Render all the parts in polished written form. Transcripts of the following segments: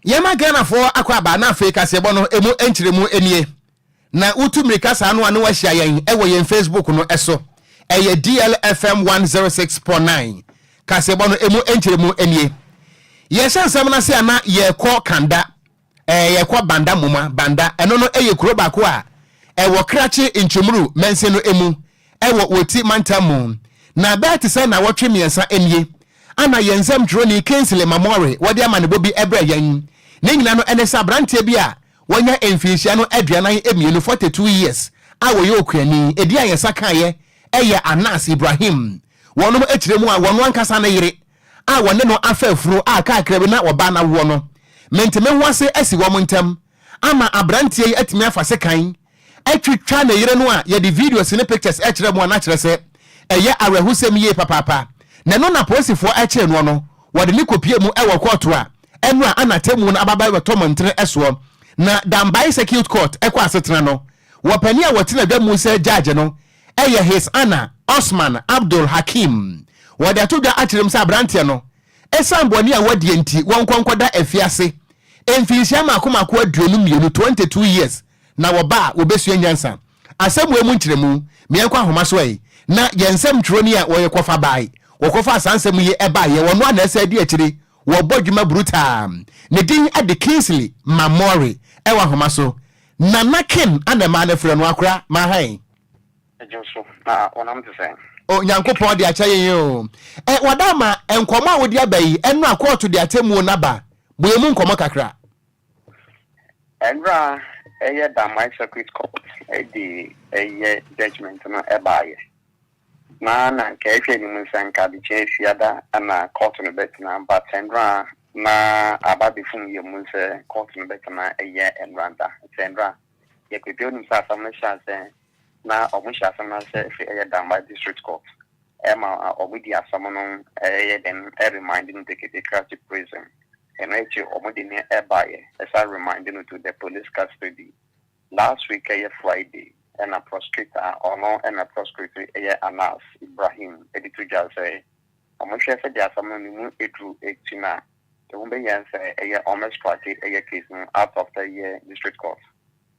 Yɛma Ghanafoɔ akɔ aba na afei kaseɛbɔ no ɛmu nkyerɛmu nie. Na wotu mmirika saa no a na wahyia yɛn wɔ yɛn Facebook no so. Ɛyɛ DLFM 106.9. Kaseɛbɔ no ɛmu nkyerɛmu nie. Yɛhyɛ nsɛm no ase a na yɛkɔ Kanda, ɛɛ yɛkɔ Banda Moma, Banda. Ɛno no ɛyɛ kuro baako a ɛwɔ Krakye Nkyemuru mansin no mu ɛwɔ Oti mantam mu. Na bɛyɛ te sɛ nnawɔtwe mmiɛnsa nie ana yɛn nsɛmtwerɛni Kingsley Mamore wɔde amanebɔ bi brɛ yɛn. Ne nyina no ɛne sɛ aberanteɛ bi a wanya mfinhyia no 42, 42 years, a wɔyɛ okuani, ɛdi a yɛn nsa kaeɛ ɛyɛ Anas Ibrahim. Wɔnom akyerɛ mu a wɔno ankasa ne yere a wɔne no afa afuro a kakra bi na wɔba no awoɔ no, mente me ho ase asi wɔn ntam ama aberanteɛ yi atumi afa sekan atwitwa ne yere no a yɛde videos ne pictures ɛkyerɛ mu a na kyerɛ sɛ ɛyɛ awerɛhosɛm yie papaapa. Na ɛno na polisifoɔ ɛkyerɛ noɔ no, wɔde ne kɔpie mu ɛwɔ kɔɔto a ɛno a ana temu no ababa bɛtɔ mmɔntene ɛsoɔ. Na Dambai Circuit Court ɛkɔ asetena no, wɔpani a wɔtena dwa mu sɛ judge no ɛyɛ His Honour Osman Abdul Hakim. Wɔde ato dwa akyerɛ mu sɛ aberanteɛ no, ɛsiane bɔne a wɔdie nti, wɔn nkɔnkɔda afiase mfinhyia mako mako 22, 22 years, na wɔba a wɔbɛsua nyansa. Asɛm wɔ mu nkyerɛmu mmiɛnkɔ ahoma so yi na yɛn nsɛm twerɛni a wɔyɛ kɔfa bae, wɔkɔfa saa nsɛm yi ɛbaeɛ, wɔno a na ɛsɛ adi akyire wɔbɔ dwuma brutaa, ne din ade Kingsley Mamore, ɛwɔ ahoma so. Nana Ken ana maa no frɛ no akora mahan. Ɛgye so na ɔnam te sɛ O Nyankopɔn de akyɛ yɛn o. Ɛ wɔda ama nkɔmɔ a wɔde aba yi, ɛno a kɔɔto de atemmuo naba bue mu nkɔmɔ kakra. Ɛnora ɛyɛ Damai Circuit Court ɛde ɛyɛ judgement no ɛbaayɛ na nka ɛhwɛ anim sɛ nka adekyee fiada ɛna court no bɛtena, but ɛnora na aba bɛfum yɛ mu sɛ court no bɛtena ɛyɛ ɛnora da. Nti ɛnora yɛkɔpia onim sɛ asɛm no hyɛ asɛ na ɔmo hyɛ asɛm no asɛ ɛfiri ɛyɛ Damai District Court ɛma ɔmo di asɛm no ɛyɛ den ɛremand no to Kete Krachi Prison. Ɛno akyi ɔmo de ne ɛbaeɛ ɛsa remand no to the police custody. Last week ɛyɛ Friday ɛna prosecutor, ɔno ɛna prosecutor ɛyɛ Anas Ibrahim, ɛde to dwa sɛ ɔmo hwɛ sɛ de asɛm no ne mu eduru ekyi na ɛho bɛyɛ sɛ ɛyɛ ɔmo strike ɛyɛ case no out of the ɛyɛ district court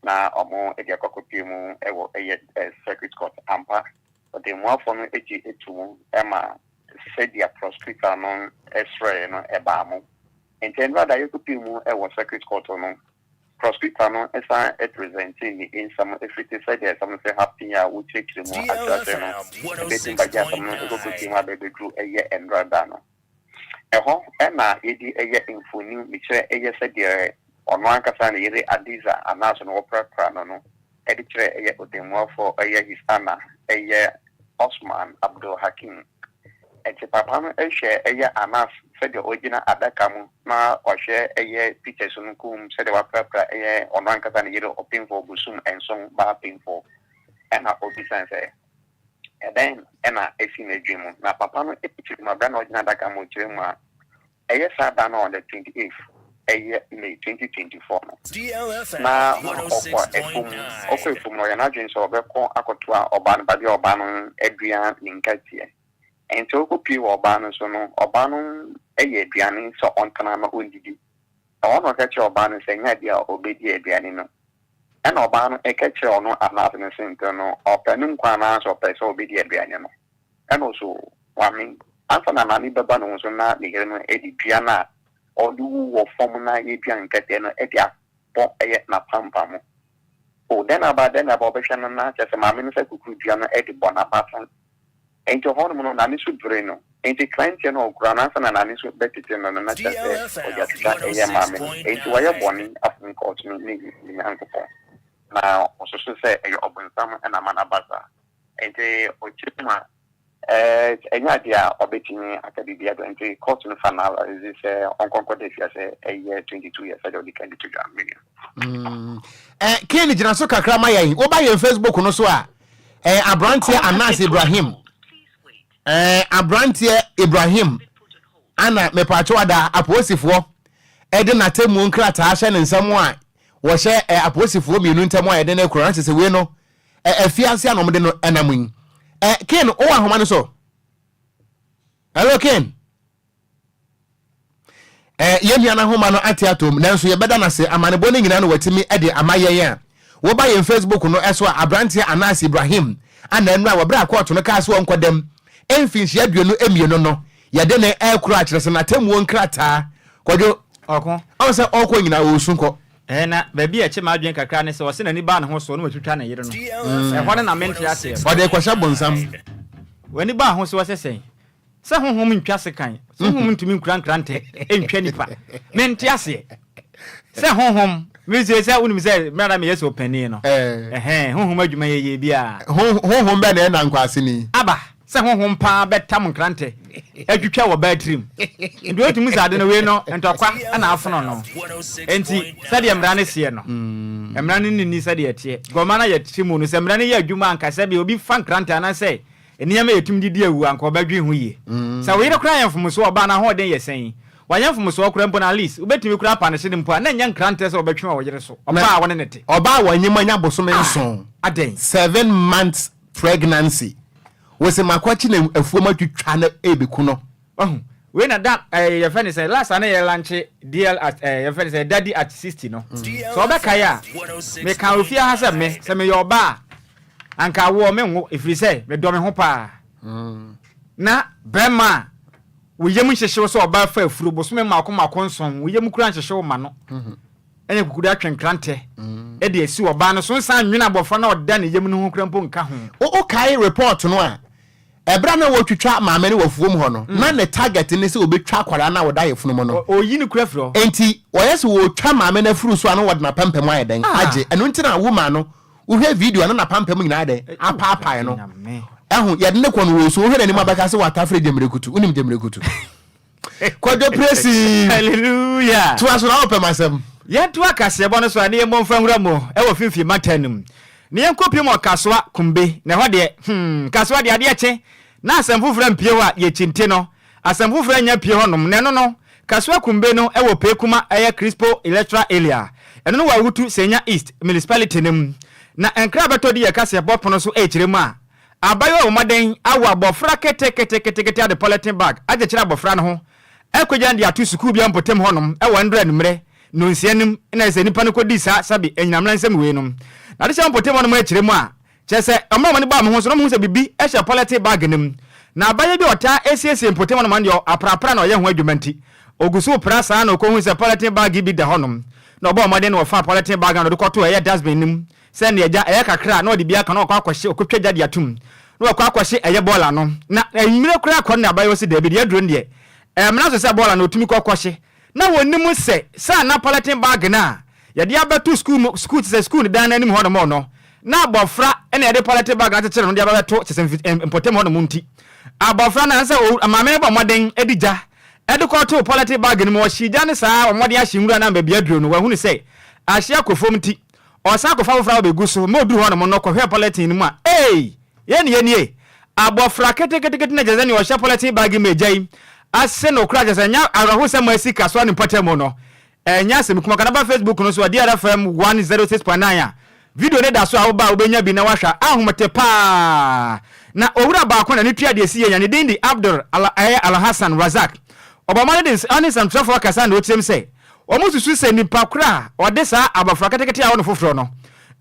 na ɔmo ɛde akɔkɔpie mu ɛwɔ ɛyɛ circuit court. Ampa, ɔde mmuafoɔ no agye etu mu ɛma sɛdeɛ prosecutor no ɛsrɛ no ɛbaa mu. Nti ɛnura da yɛkɔpie mu ɛwɔ circuit court no, prosecutor no ɛsan ɛpresent ne nsɛm efiri sɛdeɛ ɛsɛm no sɛ happen a wɔkyerɛkyerɛ mu akyerɛkyerɛ no ɛbɛtum bagye asɛm no ɛkɔkɔpie mu abɛbɛduru ɛyɛ ɛnura da no. Ɛhɔ ɛna yɛde ɛyɛ mfoni mekyerɛ ɛyɛ sɛdeɛ ɔno ankasa ne yere Adiza anaasɛ no wɔprapra no ɛde kyerɛ ɛyɛ ɔtɛmmuafoɔ ɛyɛ His Honour ɛyɛ Osman Abdul Hakim. Ɛnti papa no ɛhwɛ ɛyɛ Anas sɛdeɛ ɔgyina adaka mu na ɔhwɛ ɛyɛ pictures no kum sɛdeɛ waprapra ɛyɛ ɔno ankasa ne yere ɔpemfoɔ bosom 7 baa pemfoɔ. Ɛna ɔbisa sɛ ɛdɛn ɛna esi n'adwene mu, na papa no ɛkyerɛ mu abira na ɔgyina adaka mu ɔkyerɛ mu a ɛyɛ saa da no on the 28th ɛyɛ May 2024 no na ɔkɔ ɛfom. Ɔkɔ ɛfom no, ɔyɛ n'adwene sɛ ɔbɛkɔ akɔto a ɔbaa no baabi a ɔbaa no adua ne nkateɛ. Nti ɔkɔ pie wɔ ɔbaa no so no, ɔbaa no ɛyɛ aduane sɛ ɔntena na ɔndidi. Ɛhɔ na ɔka kyerɛ ɔbaa no sɛ nyɛ adeɛ a ɔbɛdi aduane no. Ɛna ɔbaa no ɛka kyerɛ ɔno anaase no sɛ nti no ɔpɛ no nkwa anaasɛ ɔpɛ sɛ ɔbɛdi aduane no. Ɛna ɔso wame ansa na maame bɛba ne ho so na ne yere no ɛde dua no a ɔde wu wɔ fam na yɛdua nkɛtɛ no ɛde abɔ ɛyɛ n'apampam o. Dɛn aba dɛn aba ɔbɛhwɛ no na kyerɛ sɛ maame no sɛ kukuru dua no ɛde bɔ n'abasa. Nti hɔnom no n'ani so bere no, nti client no ɔkura no ansa na n'ani so bɛtete no na kyerɛ sɛ ɔde atwitwa ɛyɛ maame no. Nti wɔyɛ bɔne afom court no ne Nyankopɔn na ɔsoso sɛ ɛyɛ ɔbonsam ɛna ama n'aba saa. Nti ɔkyerɛ mu a ɛnyɛ adeɛ a ɔbɛtumi aka biribi ado. Nti court no finalize sɛ ɔnkɔnkɔ da fiase ɛyɛ 22 years sɛdeɛ ɔde kan de to dwa million. Ken gyina so kakra ma yɛn. Woba yɛn Facebook no so a, aberanteɛ Anas Ibrahim, aberanteɛ Ibrahim ana mepatwo ada apolisifoɔ ɛde n'atemmuo nkrataa hyɛ ne nsam a wɔhyɛ apolisifoɔ mmienu ntam a yɛde no kura na kyerɛ sɛ wei no afiase a na wɔde no ɛnam yi. Ken, wowɔ ahoma no so? Hello, Ken. Yɛn nua no ahoma no ate atom, nanso yɛbɛda no ase. Amanebɔ no nyinaa na watumi de ama yɛn a woba yɛn Facebook no so a, aberanteɛ Anas Ibrahim a na nnora wɔ berɛ a kɔɔto no kaa sɛ ɔnkɔ dɛm mfinhyia 22 no, yɛde no rekoro a kyerɛ sɛ n'atemmuo nkrataa. Kwadwo, Ɔko. ɔhu sɛ ɔrekɔ nyinaa ɔresu nkɔ. Ɛɛ, na baabi a ɛkye m'adwene kakra ne sɛ ɔse n'ani baa ne ho soɔ na watwitwa ne yere no. Ɛhɔ no na mente aseɛ no. Ɔde rekɔhyɛ bonsam. W'ani baa ho soɔ sɛ sɛn? Sɛ honhom ntwa sekan, sɛ honhom ntumi nkura nkrantɛ ntwa nipa. Mente aseɛ. Sɛ honhom, mesue sɛ wonim sɛ mmerɛ na meyɛ sɛ ɔpanin no. Ɛhɛn, honhom adwuma yɛ yie biara. Honhom bɛn na ɛyɛ nankwaseni? Aba, sɛ honhom paa bɛtam nkrantɛ atwitwa wɔ baa tirim. Nti wotumi sɛ ade no wei no ntɔkwa na afono no. Enti sɛdeɛ mmara no seɛ no, mmara no nni sɛdeɛ ɛteɛ. Gɔma no ayɛ tiri mu no, sɛ mmara no yɛ adwuma anka sɛdeɛ obi fa nkrantɛ anaasɛ Nneɛma a yetumi de di awu a, anka ɔbɛdwen ho yie. Sɛ wo yere koraa yɛ mfomsoɔ a, ɔbaa no ahoɔden yɛ sɛn? Wayɛ mfomsoɔ koraa mpo no, at least, wobɛtumi koraa apanehye no mpo a, na ɛnyɛ nkrantɛ sɛ wobɛtwe wɔ wo yere so, ɔbaa a wo ne no te. Ɔbaa a wanyem anya bosome Ah! nson, Adɛn? 7 months pregnancy, wose makɔkye no afuom atwitwa no rebeku no. Wahu? Wei na da ɛɛ yɛfrɛ no sɛ last a na yɛ lanche DL at ɛɛ yɛfrɛ no sɛ Daddy at 60 no. Sɛ wobɛkae a, mekaa wɔ fie ha sɛ me, sɛ meyɛ ɔbaa a, anka awoɔ menwo ɛfiri sɛ medɔ me ho paa. Na bɛrima a wo yam nhyehye wo sɛ ɔbaa fa afuro bosome mmaako mmaako nson, wo yam koraa nhyehye wo ma no. Ɛna kukudu atwe nkrantɛ de asi ɔbaa no so nsan nwene abɔfra no a ɔda ne yam no ho koraa mpo nka ho. Wokae report no a, ɛberɛ a na wɔretwitwa maame no wɔ afuom hɔ no, na ne target ne sɛ ɔbɛtwa akwadaa no a ɔda yafunu mu no. Ɔyi no kura firi hɔ. Enti wɔyɛ sɛ wɔretwa maame no afuru so a na wɔde n'apampam ayɛ dɛn? Agye. Ɛno nti na woman no, wohwɛ video a na n'apampam nyinaa ayɛ dɛn? Apaapae no. Ɛho, yɛde no kɔ no wɔresu. Wohwɛ n'anim a bɛka sɛ watafere gyamirekutù. Wonim gyamirekutù? Kwadwo Presi. Hallelujah. Toa so na wopɛ m'asɛm. Yɛntoa kaseɛbɔ no so a na yɛmmɔ mfa nwura mu wɔ Finfin mantam no mu. Na yɛnkɔ piem wɔ Kasoa, Kumbe, na ɛhɔ deɛ, hmm, Kasoa deɛ adeɛ kye na asɛm foforɔ ampue hɔ a, yɛkyinte no. Asɛm foforɔ annya pue hɔnom, na ɛno no, Kasoa Kumbe no wɔ Pekuma ɛyɛ Crispo Electoral Area, ɛno no wɔ Awutu Senya East Municipality no mu. Na nkra a bɛtɔ di yɛ kaseɛbɔ pono so rekyerɛ mu a, Abaayewa a wɔmmɔden awo abɔfra keteketekete ade polythene bag akyekyere abɔfra no ho akogya no de ato sukuu bea mpɔtam hɔnom wɔ nnora anwummere nnɔnsia no mu na ɛsɛ nnipa no kɔdi saa sɛbe anyinamena nsɛm wei nom. Na ade hyɛ mpɔtam hɔnom akyerɛ mu a, kyerɛ sɛ wɔn a wɔn ani baa wɔn ho so no wɔhu sɛ biribi hyɛ polythene bag no mu. Na abaayewa bi a ɔtaa siesie mpɔtam hɔnom ano deɛ aprapra na ɔyɛ ho adwuma nti, ɔgu so repra saa na ɔkɔhu sɛ polythene bag bi da hɔnom na ɔbɔɔ mmɔden na ɔfaa polythene bag no na ɔde kɔtoo ɛyɛ dustbin no mu Sɛ nea gya ɛyɛ kakra a na ɔde bi aka na wakɔ akɔhye, ɔkɔtwa gya de atom na wakɔ akɔhye ɛyɛ bɔɔla no. Na anwummerɛ koraa kɔ no na abayewa si daabi deɛ aduro no deɛ ɛmmra so sɛ bɔɔla no ɔtumi kɔ kɔhye. Na wɔnnim sɛ sɛ na polythene bag no a yɛde abɛto sukuu mu sukuu te sɛ sukuu no dan no anim hɔnom no na abɔfra na yɛde polythene bag no akyekyere no de aba bɛto kyɛ sɛ mpɔtam hɔnom nti abɔfra no ansɛ maame no bɔ mmɔden de gya de kɔtoo polythene bag no mu ɔhyee gya no saa wɔ mmɔden ahye nwura no ama baabi aduro no wahunu sɛ ahye akɔ fam nti Ɔsan kɔfa foforɔ a ɔbɛgu so ma ɔduru hɔnom no kɔhwɛɛ pɔlɛten no mu a, ei! Yei ne yei nie! Abɔfra ketekete na kyerɛ sɛ nea ɔhyɛ pɔlɛten baage mu agya yi ase no koraa kyerɛ sɛ ɛnyɛ awerɛhosɛm a asi Kasoa ne mpɔtam mu no. Ɛnyɛ asɛm kumaa koraa. Na ba Facebook no so a, DRFM 106.9 a, video no da so a woba a wobɛnya bi na woahwɛ a, ahomete paa. Na owura baako na ne tua deɛ ɛsi yie nya, ne din de Abdul Alhassan Razak. Ɔbɔ mmɔden de ɔne nsɛmtwerɛfoɔ kasa na ɔkyerɛm sɛ, Wɔsusu sɛ nipa koro a ɔde saa abɔfra ketekete a awo no foforɔ no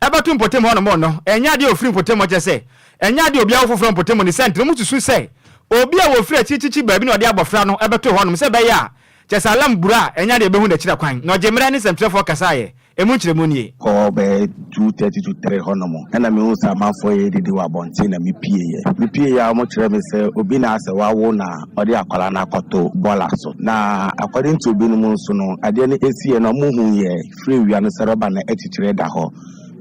bɛto mpɔtam hɔnom no, ɛnyɛ adeɛ a ɔfiri mpɔtam hɔ, kyerɛ sɛ, ɛnyɛ adeɛ a obi awo foforɔ mpɔtam hɔ. Ne saa nti no, wɔsusu sɛ obi a wɔfiri akyirikyikyi baabi na ɔde abɔfra no bɛtoo hɔnom sɛ ɛbɛyɛ a, kyerɛ sɛ alam bura a, ɛnyɛ adeɛ a ɛbɛhu n'akyiri kwan. Na ɔgye mmerɛ ne nsɛmtwerɛfoɔ kasaeɛ. Emu nkyerɛmu nie. Kɔ bɛyɛ 2:30 to 3 hɔ nom ɛna me hu sɛ amanfoɔ yɛ dede wɔ abɔnten na me pie yɛ. Me pie yɛ a wɔn kyerɛ me sɛ obi na asɛ wawo na ɔde akwadaa no akɔto bɔla so. Na according to obinom nso no adeɛ no esi yɛ no wɔn hu yɛ firi awia no sɛ rɔba no akyikyire da hɔ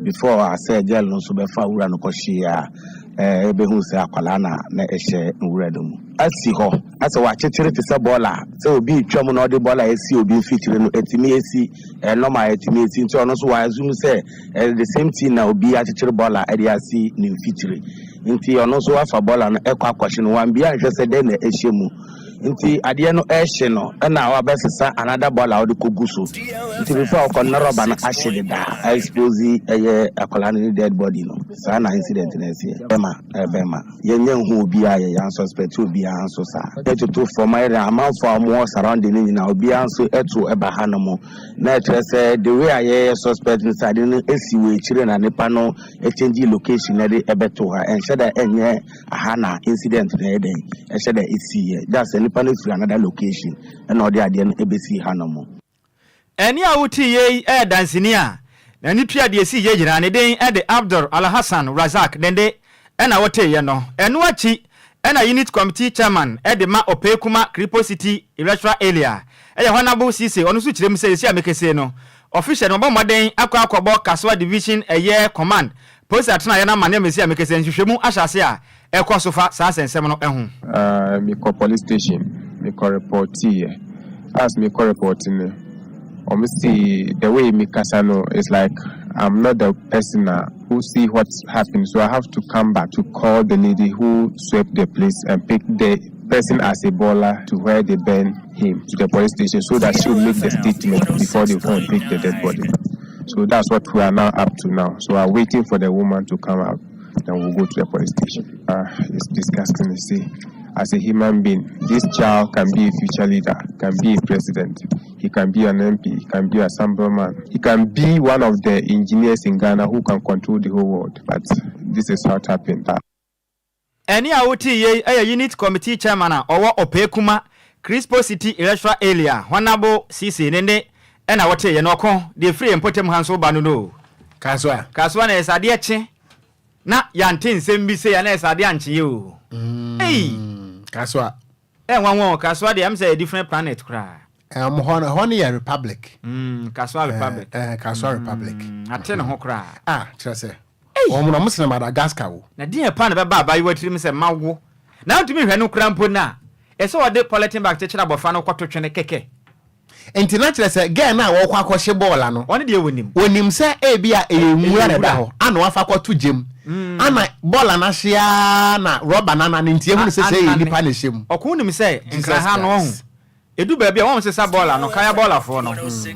before a sɛ girl no nso bɛfa wura no kɔ hyee a ɛɛ bɛhu sɛ akwadaa na na ɛhyɛ nwura no mu. Asi hɔ asɛ wakyekyere te sɛ bɔla sɛ obi retwa mu na ɔde bɔla esi obi mfikyire no etumi esi. Ɛyɛ normal a ɛtumi esi nti ɔno nso wa assume sɛ ɛyɛ the same thing na obi akyekyere bɔɔla ɛde asi ne mfikyire nti ɔno nso wafa bɔɔla no ɛkɔ akɔhye no wambia anhwɛ sɛ dɛn na ɛhyɛ mu. Nti adeɛ no ɛhye no ɛna wabɛsesa another bɔɔla a wɔde kɔgu so. Nti before ɔkɔ no na rɔba no ahye deda a expose ɛyɛ akwadaa no ne dead body no. Saa na incident no ɛsiɛ. Bɛma ɛyɛ bɛma. Yɛnyɛ nhu obiara yɛ yɛn suspect obiara nso saa. Yɛtoto fam ayɛ dɛ amanfoɔ a wɔwɔ surrounding no nyinaa obiara nso ɛto ɛba ha no mo. Na ɛkyerɛ sɛ the way a yɛyɛ suspect no sɛ ade no esi wɔ akyire na nipa no change location na ɛde ɛbɛto ha. Ɛnhyɛ da ɛnyɛ aha na incident na ɛyɛ dɛn ɛhyɛ da esi yɛ. That's sɛ nipa no firi another location ɛna ɔde adeɛ no ɛbɛsi ha no mo. Ɛne a wotii yei yɛ danseni a n'ani tua deɛ ɛsii yei nyinaa. Ne din de Abdul Alhassan Razak Dende ɛna woteeɛ no. Ɛno akyi ɛna Unit Committee Chairman de ma Opekuma Kripo City Electoral Area ɛyɛ Honourable Cisse, ɔno nso kyerɛ mu sɛ seesei a mekesei no official no wɔbɔ mmɔden akɔ akɔbɔ Kasoa Division ɛyɛ Command Polisi atenaeɛ no amanneɛ ma seesei a mekesei nhwehwɛmu ahyɛ ase a ɛkɔ so fa saa nsɛnsɛm no ho. Ah, mekɔ police station, mekɔ reporteeɛ. As mekɔ report no, wɔn se the way mekasa no is like I'm not the person a who see what happened, so I have to come back to call the lady who swept the place and pick the person as a baller to where they burn him to the police station so that she will make the statement before they come and pick the dead body. So that's what we are now up to now. So we are waiting for the woman to come out, then we'll go to the police station. It's disgusting to see. As a human being, this child can be a future leader, can be a president, he can be an MP, he can be an assemblyman, he can be one of the engineers in Ghana who can control the whole world. But this is what happened. Ɛnne a wotee yei yɛ Unit Committee Chairman a ɔwɔ Ɔpɛɛkuma, Crispo City Electoral Area, Honourable Cisse ne nne na woteeɛ no. Ɔko deɛ ɛfiri yɛn mpɔtam ha nso reba no no o. Kasoa. Kasoa na ɛsɛ adeɛ kye na yɛante nsɛm bi sei a na ɛsɛ adeɛ ankyeeɛ o. Ei! Kasoa. Ɛyɛ nwanwa o, Kasoa deɛ ɛm sɛ ɛyɛ different planet koraa. Ɛm hɔ no, ɛhɔ no yɛ republic. Kasoa republic. Ɛɛ, Kasoa republic. Ate ne ho koraa. Ah, kyerɛ sɛ. Wɔn na wɔn sene Madagascar o. Na deɛn paa na ɛbɛba abaayewa tirim sɛ mawo na wontumi nhwɛ no koraa mpo no a, ɛsɛ sɛ wɔde polythene bag kyekyere abɔfra no kɔto twene kɛkɛ. Nti na kyerɛ sɛ girl no a wɔkɔ akɔhye bɔɔla no, Ɔno deɛ wɔnim. ɔnim sɛ ebia ɛyɛ nwura na ɛda hɔ ana wafa akɔto gyam, ana bɔɔla no ahye ara na rɔba no anane nti ehunu sɛ sɛ ɛyɛ nipa na ɛhyɛ mu. Ɔko nim sɛ Jesus nkra ha no ɔhu. Christ. Ɛdu baabi a wɔnsesa bɔɔla no, kaya bɔɔlafoɔ no.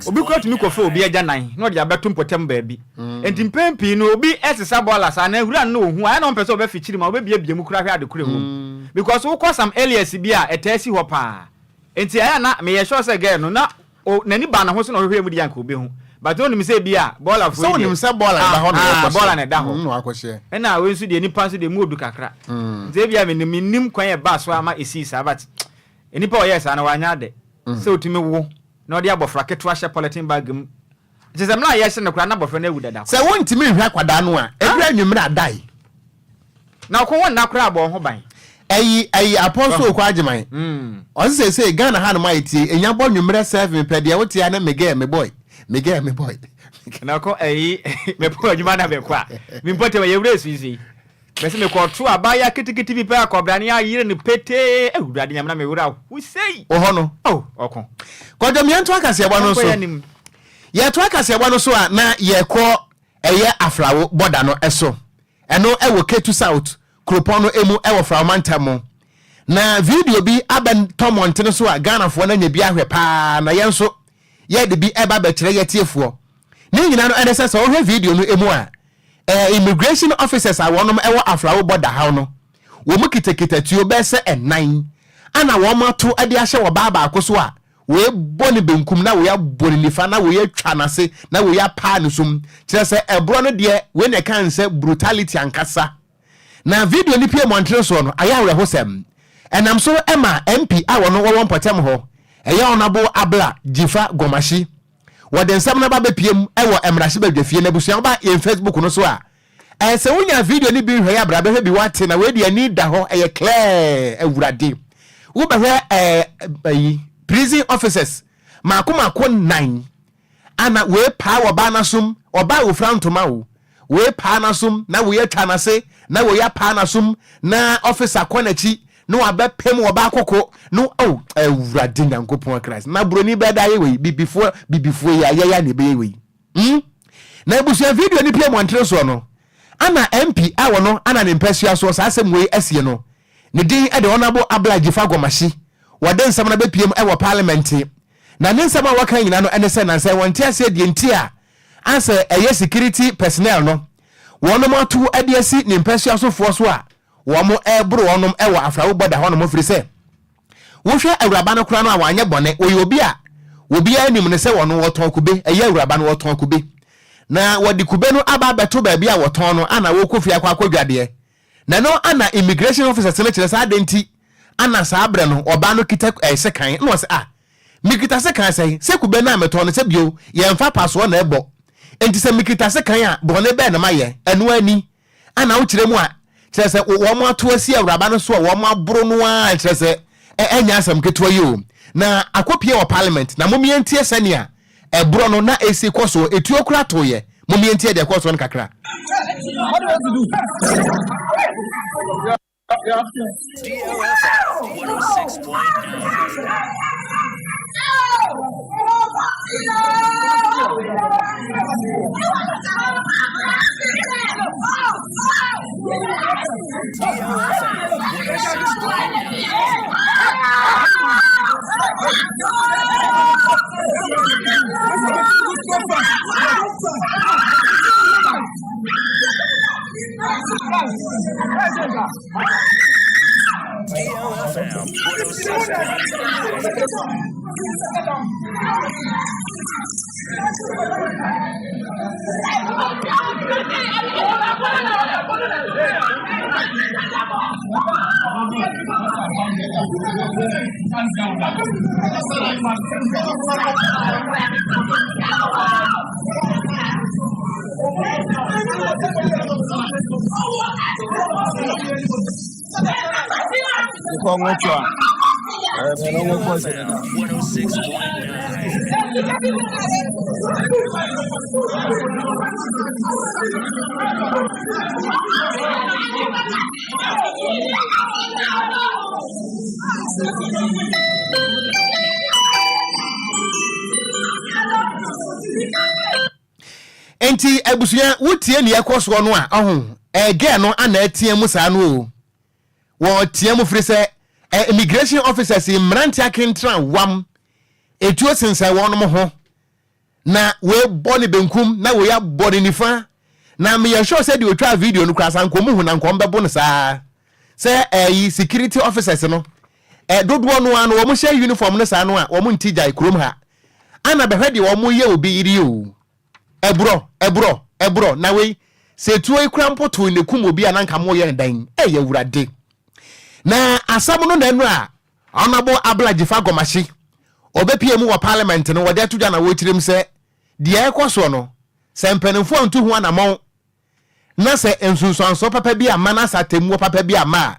Obi koraa tumi kɔfa obi agyanan na ɔde abɛto mpɔtam baabi. Enti mpɛn pii no obi sesa bɔɔla saa na awura no na ɔhu a, ɛyɛ na ɔmpɛ sɛ ɔbɛfikyiri mu a, ɔbɛbiabia mu koraa hwɛ ade korɔ ɛwɔ mu. Because wokɔ some areas bi a, ɛtaa si hɔ paa. Enti ɛyɛ a na meyɛ sure sɛ girl no na n'ani baa ne ho so na ɔhwehwɛɛ mu deɛ anka ɔbɛhu. But na ɔnim sɛ ebia bɔɔlafoɔ Sɛ yi deɛ, ɔnim sɛ bɔɔla na ɛda hɔ na ahaa, wɔakɔhyɛ. bɔɔla na ɛda hɔ. Na wakɔhyɛ. Ɛna wei nso deɛ nipa nso deɛ emu ɔdu kakra. Nti ebia menim, mennim kwan a ɛbaa so ara ma ɛsii saa but Nnipa a ɔyɛɛ saa no, wanyɛ ade sɛ ɔtumi wo na ɔde abɔfra ketewa hyɛ polythene bag mu. Kyerɛ sɛ, mmerɛ a yɛhyɛ no koraa na abɔfra no awu dada Sɛ koraa. wontumi nhwɛ akwadaa no a, ɛduru anwummerɛ a, dae. Na ɔko ho nna koraa bɔ wo ho ban. Ɛyi ɛyi Apostle Oko Agyeman, ɔse seesei Ghana hanom ayɛ tie, enya bɔ nwummerɛ 7 pɛ deɛ wote a ne me girl me boy, me girl me boy. Na ɔko ɛyi mepɔ adwuma na mekɔ a, me mpɔtam ɛyɛ wura esuisui. Mese mekɔto abaayewa ketekete bi pɛ a kɔbrane ayere no petee. Awurade Nyame na me werɛ aho sei. Wɔ hɔ no. Oh, ɔko. Kwadwom, yɛnto akaseɛbɔ no Yɛnkɔ so. yɛn anim. Yɛto akaseɛbɔ no so a na yɛkɔ ɛyɛ Afrawo bɔda no so. Ɛno ɛwɔ Ketu South kuropɔn no mu ɛwɔ Frawo mantam mu. Na video bi abɛtɔ mmɔntene so a Ghanafoɔ no anya bi ahwɛ paa na yɛn nso yɛde bi ɛba bɛkyerɛ yɛtiefoɔ. Ne nyinaa no ɛne sɛ sɛ wohwɛ video no mu a Eh, immigration officers a wɔnom wɔ Aflao border haw no, wɔn kitakita tuo bɛyɛ sɛ ɛnan ana wɔn ato de ahyɛ ɔbaa baako so a wei bɔ ne benkum na wei abɔ ne nifa na wei atwa n'ase na wei apaa ne som. Kyerɛ sɛ ɛborɔ no deɛ wei na ɛka nsɛ brutality ankasa. Na video no pie mmɔntene soɔ no ayɛ awerɛhosɛm. Ɛnam so ma MP a wɔno wɔwɔ mpɔtam hɔ, ɛyɛ Honourable Abla Dzifa Gomashie, Wɔde nsɛm no aba abɛpue mu wɔ mmarahyɛbadwafie. Na abusua woba yɛn Facebook no so a, ɛɛ sɛ wonya video no bi nhwɛeɛ a bra bɛhwɛ bi woate na wei deɛ ani da hɔ ɛyɛ clear awurade. Wobɛhwɛ ɛɛ ayi prison officers mako mako nnan ana wei paa wɔ baa n'asom ɔbaa ofura ntoma o wei paa n'asom na wei atwa n'ase na wei apaa n'asom na officer kɔ n'akyi na wabɛpem wɔ baa koko no oh awurade nyankopɔn Christ na buroni bɛda ayɛ wei bibifoɔ bibifoɔ yi ayɛ ya na ɛbɛyɛ wei Na abusua video no pie mmɔntene soɔ no ana MP a wɔno ana ne mpasua soɔ saa asɛm wei asie no ne din de Honourable Abla Dzifa Gomashie. wɔde nsɛm no bɛpiem wɔ parliament. Na ne nsɛm a wɔka nyinaa no ɛne sɛ nansɛ wɔnte aseɛ deɛ nti a asɛ ɛyɛ security personnel no wɔnom ato de asi ne mpɛsua sofoɔ so a wɔn ɛreboro wɔnom wɔ Afrawo border hɔnom, firi sɛ wohwɛ awuraba no koraa no a, wanyɛ bɔne. Wɔyɛ obi a obiara nim no sɛ wɔno wɔtɔn kube. Ɛyɛ awuraba no wɔtɔn kube na wɔde kube no aba abɛto baabi a wɔtɔn no ana wɔkɔ fie akɔ akɔdwadeɛ. Na no ana immigration officers no kyerɛ sɛ adɛn nti ana saa berɛ no ɔbaa no kita sekan, na ɔsɛ, "Ah, mekita sekan sɛn? Sɛ kube no a metɔn no sɛ bio yɛmfa pasoɔ na ɛbɔ, nti sɛ mekita sekan a, bɔne bɛɛ na mayɛ?" Ɛno ani ana wokyerɛ mu a kyerɛ sɛ wɔn ato asi awuraba no so a wɔn aboro no a, kyerɛ sɛ ɛnyɛ asɛm ketewa yi o. Na akɔpie wɔ parliament na momiɛntie sɛnea ɛborɔ no na ɛsi kɔ so, etuo kora toyɛ. Momiɛntie deɛ ɛkɔ so no kakra. DLFM 106.9. DLFM 106.9. DLFM 106.9. DLFM 106.9. Nti abusua, wotie nea ɛkɔ soɔ no a, ɔho ɛgɛ no ana ɛteɛ mu saa no o. Wɔteɛ mu firi sɛ immigration officers mmeranteɛ akentena wam etuo sensɛn wɔn ho na wɔabɔ ne benkum na wɔyɛ abɔ ne nifa. Na meyɛ sure sɛ deɛ otwa video no koraa sa nkɔmu hu na nkɔm bɛbo no saa sɛ ɛyi security officers no dodoɔ no ara no, wɔn hyɛ uniform no saa no a, wɔn nti gyae kurom ha ana bɛhwɛ deɛ wɔn yɛ obi yiri o. Ɛborɔ, ɛborɔ, ɛborɔ. Na wei sɛ etuo yi kura mpo to ne kum obi a, nanka mo yɛ ne dan. Ɛyɛ Awurade na asɛm no. Na ɛno a Honourable Abla Dzifa Gomashie ɔbɛpie mu wɔ parliament no, wɔde ato dwa na wɔkyerɛ mu sɛ deɛ ɛkɔ soɔ no, sɛ mpanimfoɔ ntu ho anammɔn na sɛ nsunsuansoɔ papa bi ama na sɛ atemmuo papa bi ama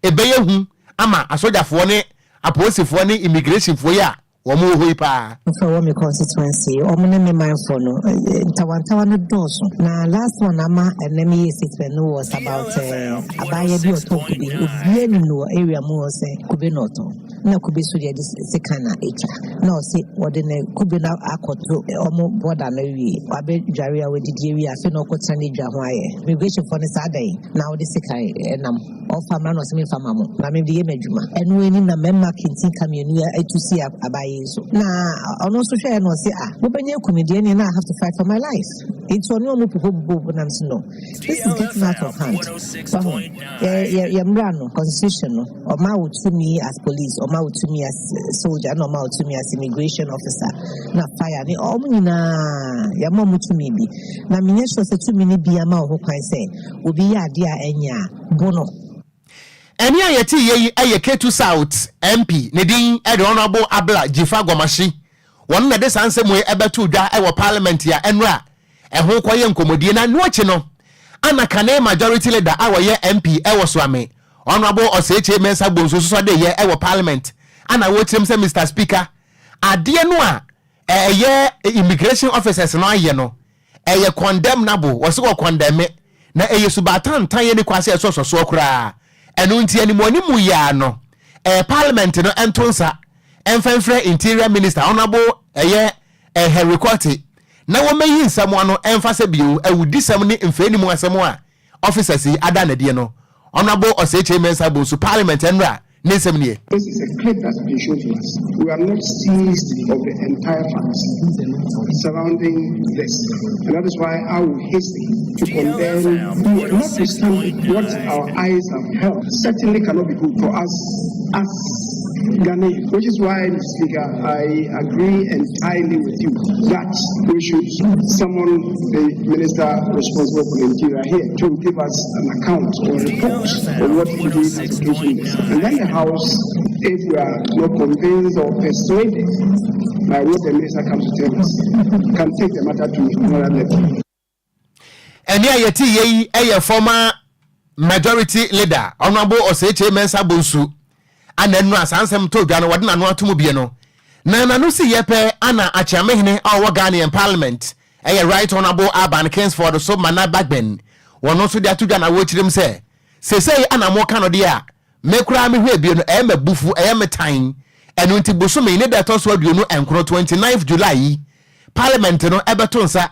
a, ɛbɛyɛ hu ama asogyafoɔ ne apolisifoɔ ne immigrationfoɔ yi a wɔn wɔ hɔ yi paa. Nfa wɔ me constituency, ɔmo ne me manfo no ntawantawa no dɔɔso. Na last one ama ɛnɛ me yɛ statement no was about abaayewa bi ɔtɔn kube. Obiara nim no wɔ area mu hɔ sɛ kube na ɔtɔn, na kube so deɛ de sekan na etwa, na ɔse wɔde ne kube no akɔto ɔmo border no awie, wabɛdware a wadidi awie, afei na ɔkɔtena ne dwa ho ayɛ immigration fo no saa dan na wɔde sekan ɛnam ɔfa mmara na ɔsɛ memfa ma mo na mede yɛ m'adwuma. Ɛno anim na mmarima kenten ka mmienu atu si abaayɛ yi so, na ɔno nso hwɛɛ no, ɔse, "Ah, mobɛnya akumideɛ ne na I have to fight for my life." Nti ɔne ɔmo popopopo nam so no, this is getting out of hand. Wahu yɛ yɛ mmra no, constitution no ɔma wo tumi as police, ɔma wo tumi as soldier, na ɔma wo tumi as immigration officer na fire ne ɔmo nyinaa, yɛma ɔmo tumi bi, na menyɛ sure sɛ tumi no bi ama wo ho kwan sɛ obi yɛ adeɛ a ɛnyɛ a bo no. Ɛne a yɛte yɛ yi ɛyɛ Ketu South MP, ne din ɛde Honourable Abla Dzifa Gomashie. Wɔn na de saa nsɛm yi ɛbɛto dwa ɛwɔ parliament a ɛnora ɛho kɔyɛ nkɔmmɔdie. Na no akyi no ana kane majority leader a wɔyɛ MP ɛwɔ Suame, Honourable Osei Kyei Mensah Bonsu, nso de yɛ ɛwɔ parliament ana wɔkyerɛm sɛ, "Mr Speaker, adeɛ no a ɛyɛ immigration officers no ayɛ no ɛyɛ condemnable." Wɔsi wɔ condemn na ɛyɛ subatantan yɛ ne kwase ɛsɔ sɔsoɔ koraa. Ɛno nti animuanimu yaa no parliament no ɛnto nsa ɛmfɛnfrɛ Interior Minister, Honourable ɛyɛ Henry Quartey, na wɔmɛyi nsɛm ano ɛmfa sɛ bio awudisɛm ne mfɛnimu asɛm a officers yi ada n'adie no. Honourable Osei Kyei Mensah Bonsu, parliament ɛnura. Ne nsɛm nie. This is a clip that's been shown to us. We are not seized of the entire facts surrounding this. And that is why I will hasten to condemn, notwithstanding what our eyes have held, certainly cannot be good for us as Ghanaians. Which is why, Mr. Speaker, I agree entirely with you that we should summon the minister responsible for the interior here to give us an account or report on what he did as occasioned this. And then the House, if we are not convinced or persuaded by what the minister comes to tell us, can take the matter to another level. Ɛnne a yɛte yɛ yi yɛ former majority leader Honourable Osei Kyei Mensah Bonsu ana nnura saa nsɛm tɔ dwa no wɔde n'ano ato mu bie no na n'ano si yɛ pɛ ana Akyeamehene a ɔwɔ Ghanaian parliament ɛyɛ Right Honourable Alban Kingsford so Mana Bagbin wɔn nso de ato dwa na wɔkyerɛ mu sɛ sesei ana moka no deɛ a me koraa mehwɛ bie no ɛyɛ m'abufu ɛyɛ me tan. Ɛno nti bosome ne da ɛtɔ so 29, 29 July yi, parliament no ɛbɛto nsa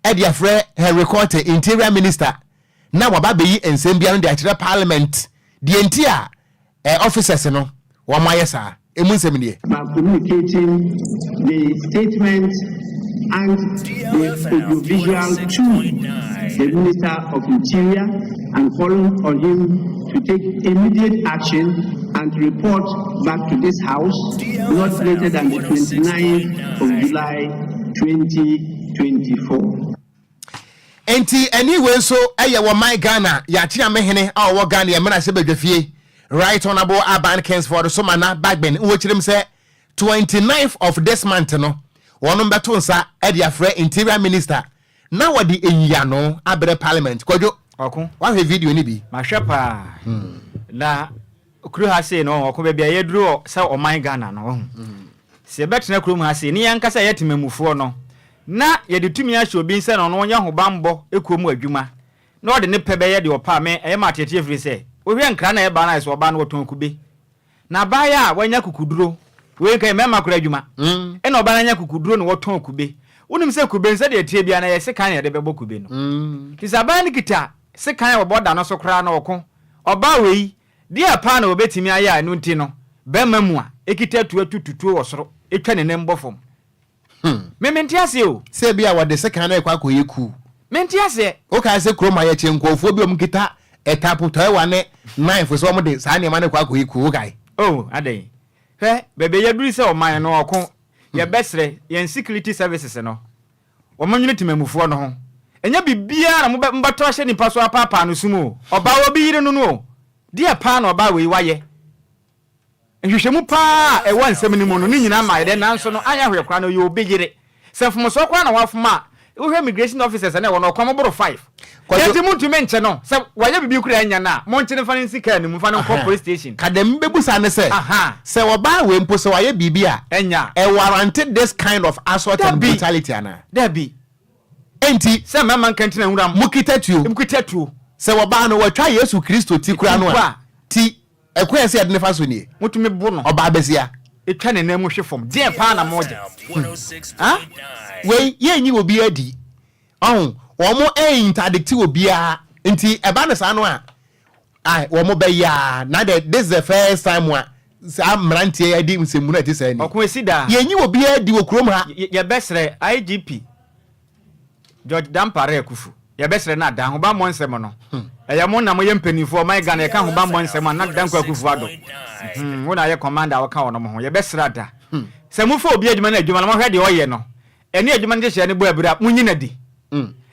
ɛde afrɛ Henry Quartey, interior minister, na waba abɛyi nsɛm biara no de akyerɛ parliament deɛ nti a eh, officers no wɔn ayɛ saa. Emu nsɛm nie. By communicating the statement and the audiovisual to the Minister of Interior and calling on him to take immediate action and to report back to this House not later than the 29th of July 2024. Enti ɛne wei nso ɛyɛ wɔ man Ghana yɛakye amehene a ɔwɔ Ghana yɛ mmarahyɛ badwafie Right Honourable Alban Kingsford Somana Bagbin wɔ kyerɛm sɛ 29th of this month no wɔnom bɛto nsa de afrɛ Interior Minister na wɔde nyiano abrɛ Parliament. Kwadwo, Ɔko. Woahwɛ video no bi? Mahwɛ paa. Na kuro ha sei no, ɔko baabi a yɛduru wɔ sɛ ɔman Ghana no, wahu. Sɛ yɛbɛtena kurom ha sei, ne yɛn ankasa yɛ temamufoɔ no, na yɛde tumi ahyɛ obi nsa na ɔno ɔnyɛ ahobammɔ kuo mu adwuma, na ɔde ne pɛ bɛyɛ deɛ ɔpɛ a, me, ɛyɛ me ateetee ɛfiri sɛ, wohwɛ nkra na ɛba no ayɛ sɛ ɔbaa no ɔtɔn kube. Na abaayewa a wanya kukuduro, wei nka yɛ mmarima koraa adwuma, ɛna ɔbaa no anya kukuduro na wɔtɔn kube. Wonim sɛ kube no sɛdeɛ ɛteɛ biara no ɛyɛ sekan na yɛde bɛbɔ kube no. Nti sɛ abaayewa no kita sekan a wɔbɔ da no so koraa na ɔko, ɔbaa wei, deɛ paa na wɔbɛtumi ayɛ a ɛno nti no, barima mu a ɛkita tuo atu tuo wɔ soro, ɛtwa ne nan bɔ fam. Me mente aseɛ o. Sɛ ebia wɔde sekan no rekɔ akɔyɛ kuw. Mente aseɛ. Wokae sɛ kurom ha yɛkyee nkurɔfoɔ bi a wɔkita ɛta, potɔewa ne knife sɛ wɔde saa nneɛma no rekɔ akɔyɛ kuw, wokae? Oh, adɛn? Hwɛ, baabi a yɛaduru sɛ ɔman no, ɔko. Yɛbɛsrɛ yɛn security services no, wɔnnwene temanmufoɔ no ho. Ɛnyɛ biribiara na mobɛ, mobɛtɔ ahyɛ nnipa so apaapaa no sum o. Ɔbaa obi yere no no o. Deɛ paa na ɔbaa wei wayɛ? Nhwehwɛmu paa a ɛwɔ nsɛm no mu no, ne nyinaa ma ayɛ dɛ, nanso no, anyɛ hwee koraa no, ɔyɛ obi yere. Sɛ mfomsoɔ koraa na wafom a, wohwɛ immigration officers a na ɛwɔ no, ɔkwan boro five. Kwadwo. Enti montumi nkye no. Sɛ wayɛ biribi koraa anya no a, monkye no mfa no nsi kaa no mu, mfa no nkɔ police station. Ka deɛ mebɛbusa ne sɛ, Aha. sɛ ɔbaa wei mpo sɛ wayɛ biribi a, Ɛnya a. ɛwarrante this kind of assault and Dabi. brutality anaa? Dabi. Enti. Sɛ mmarima nka ntina nwura mu. Mokita tuo. Mokita tuo. Sɛ ɔbaa no watwa Yesu Kristo ti koraa no Ti mpo a, a. ti. Ɛkwan a ɛsɛ yɛde no fa so nie. Motumi bo no. Ɔbaa basia. Twa ne nan mu hwe fam. Deɛn paa na mogye? Ha? Wei, yɛnyi obiara adi. Ɔho, wɔn ɛinterdicte obiara. Nti, ɛba no saa no a, ai, wɔn bɛyɛ a, na dɛ, this is the first time a saa mmeranteɛ yi adi nsɛmhunu a ɛte saa ni. Ɔko asi daa. Yɛnyi obiara adi wɔ kurom ha. Yɛbɛsrɛ IGP George Dampare Akuffo, yɛbɛsrɛ no ada ahobammɔ nsɛm no. Ɛyɛ mo na moyɛ mpanimfoɔ, ɔman Ghana yɛka ahobammɔ nsɛm a na Dankwa Akuffo Addo, hmm, wo na ayɛ commander a woka wɔnom ho. Yɛbɛsrɛ ada. Sɛ mofa obi adwuma no adwuma no mohwɛ deɛ ɔyɛ no, ɛne adwuma no nhyehyɛeɛ no bɔ abira a, monyi no adi.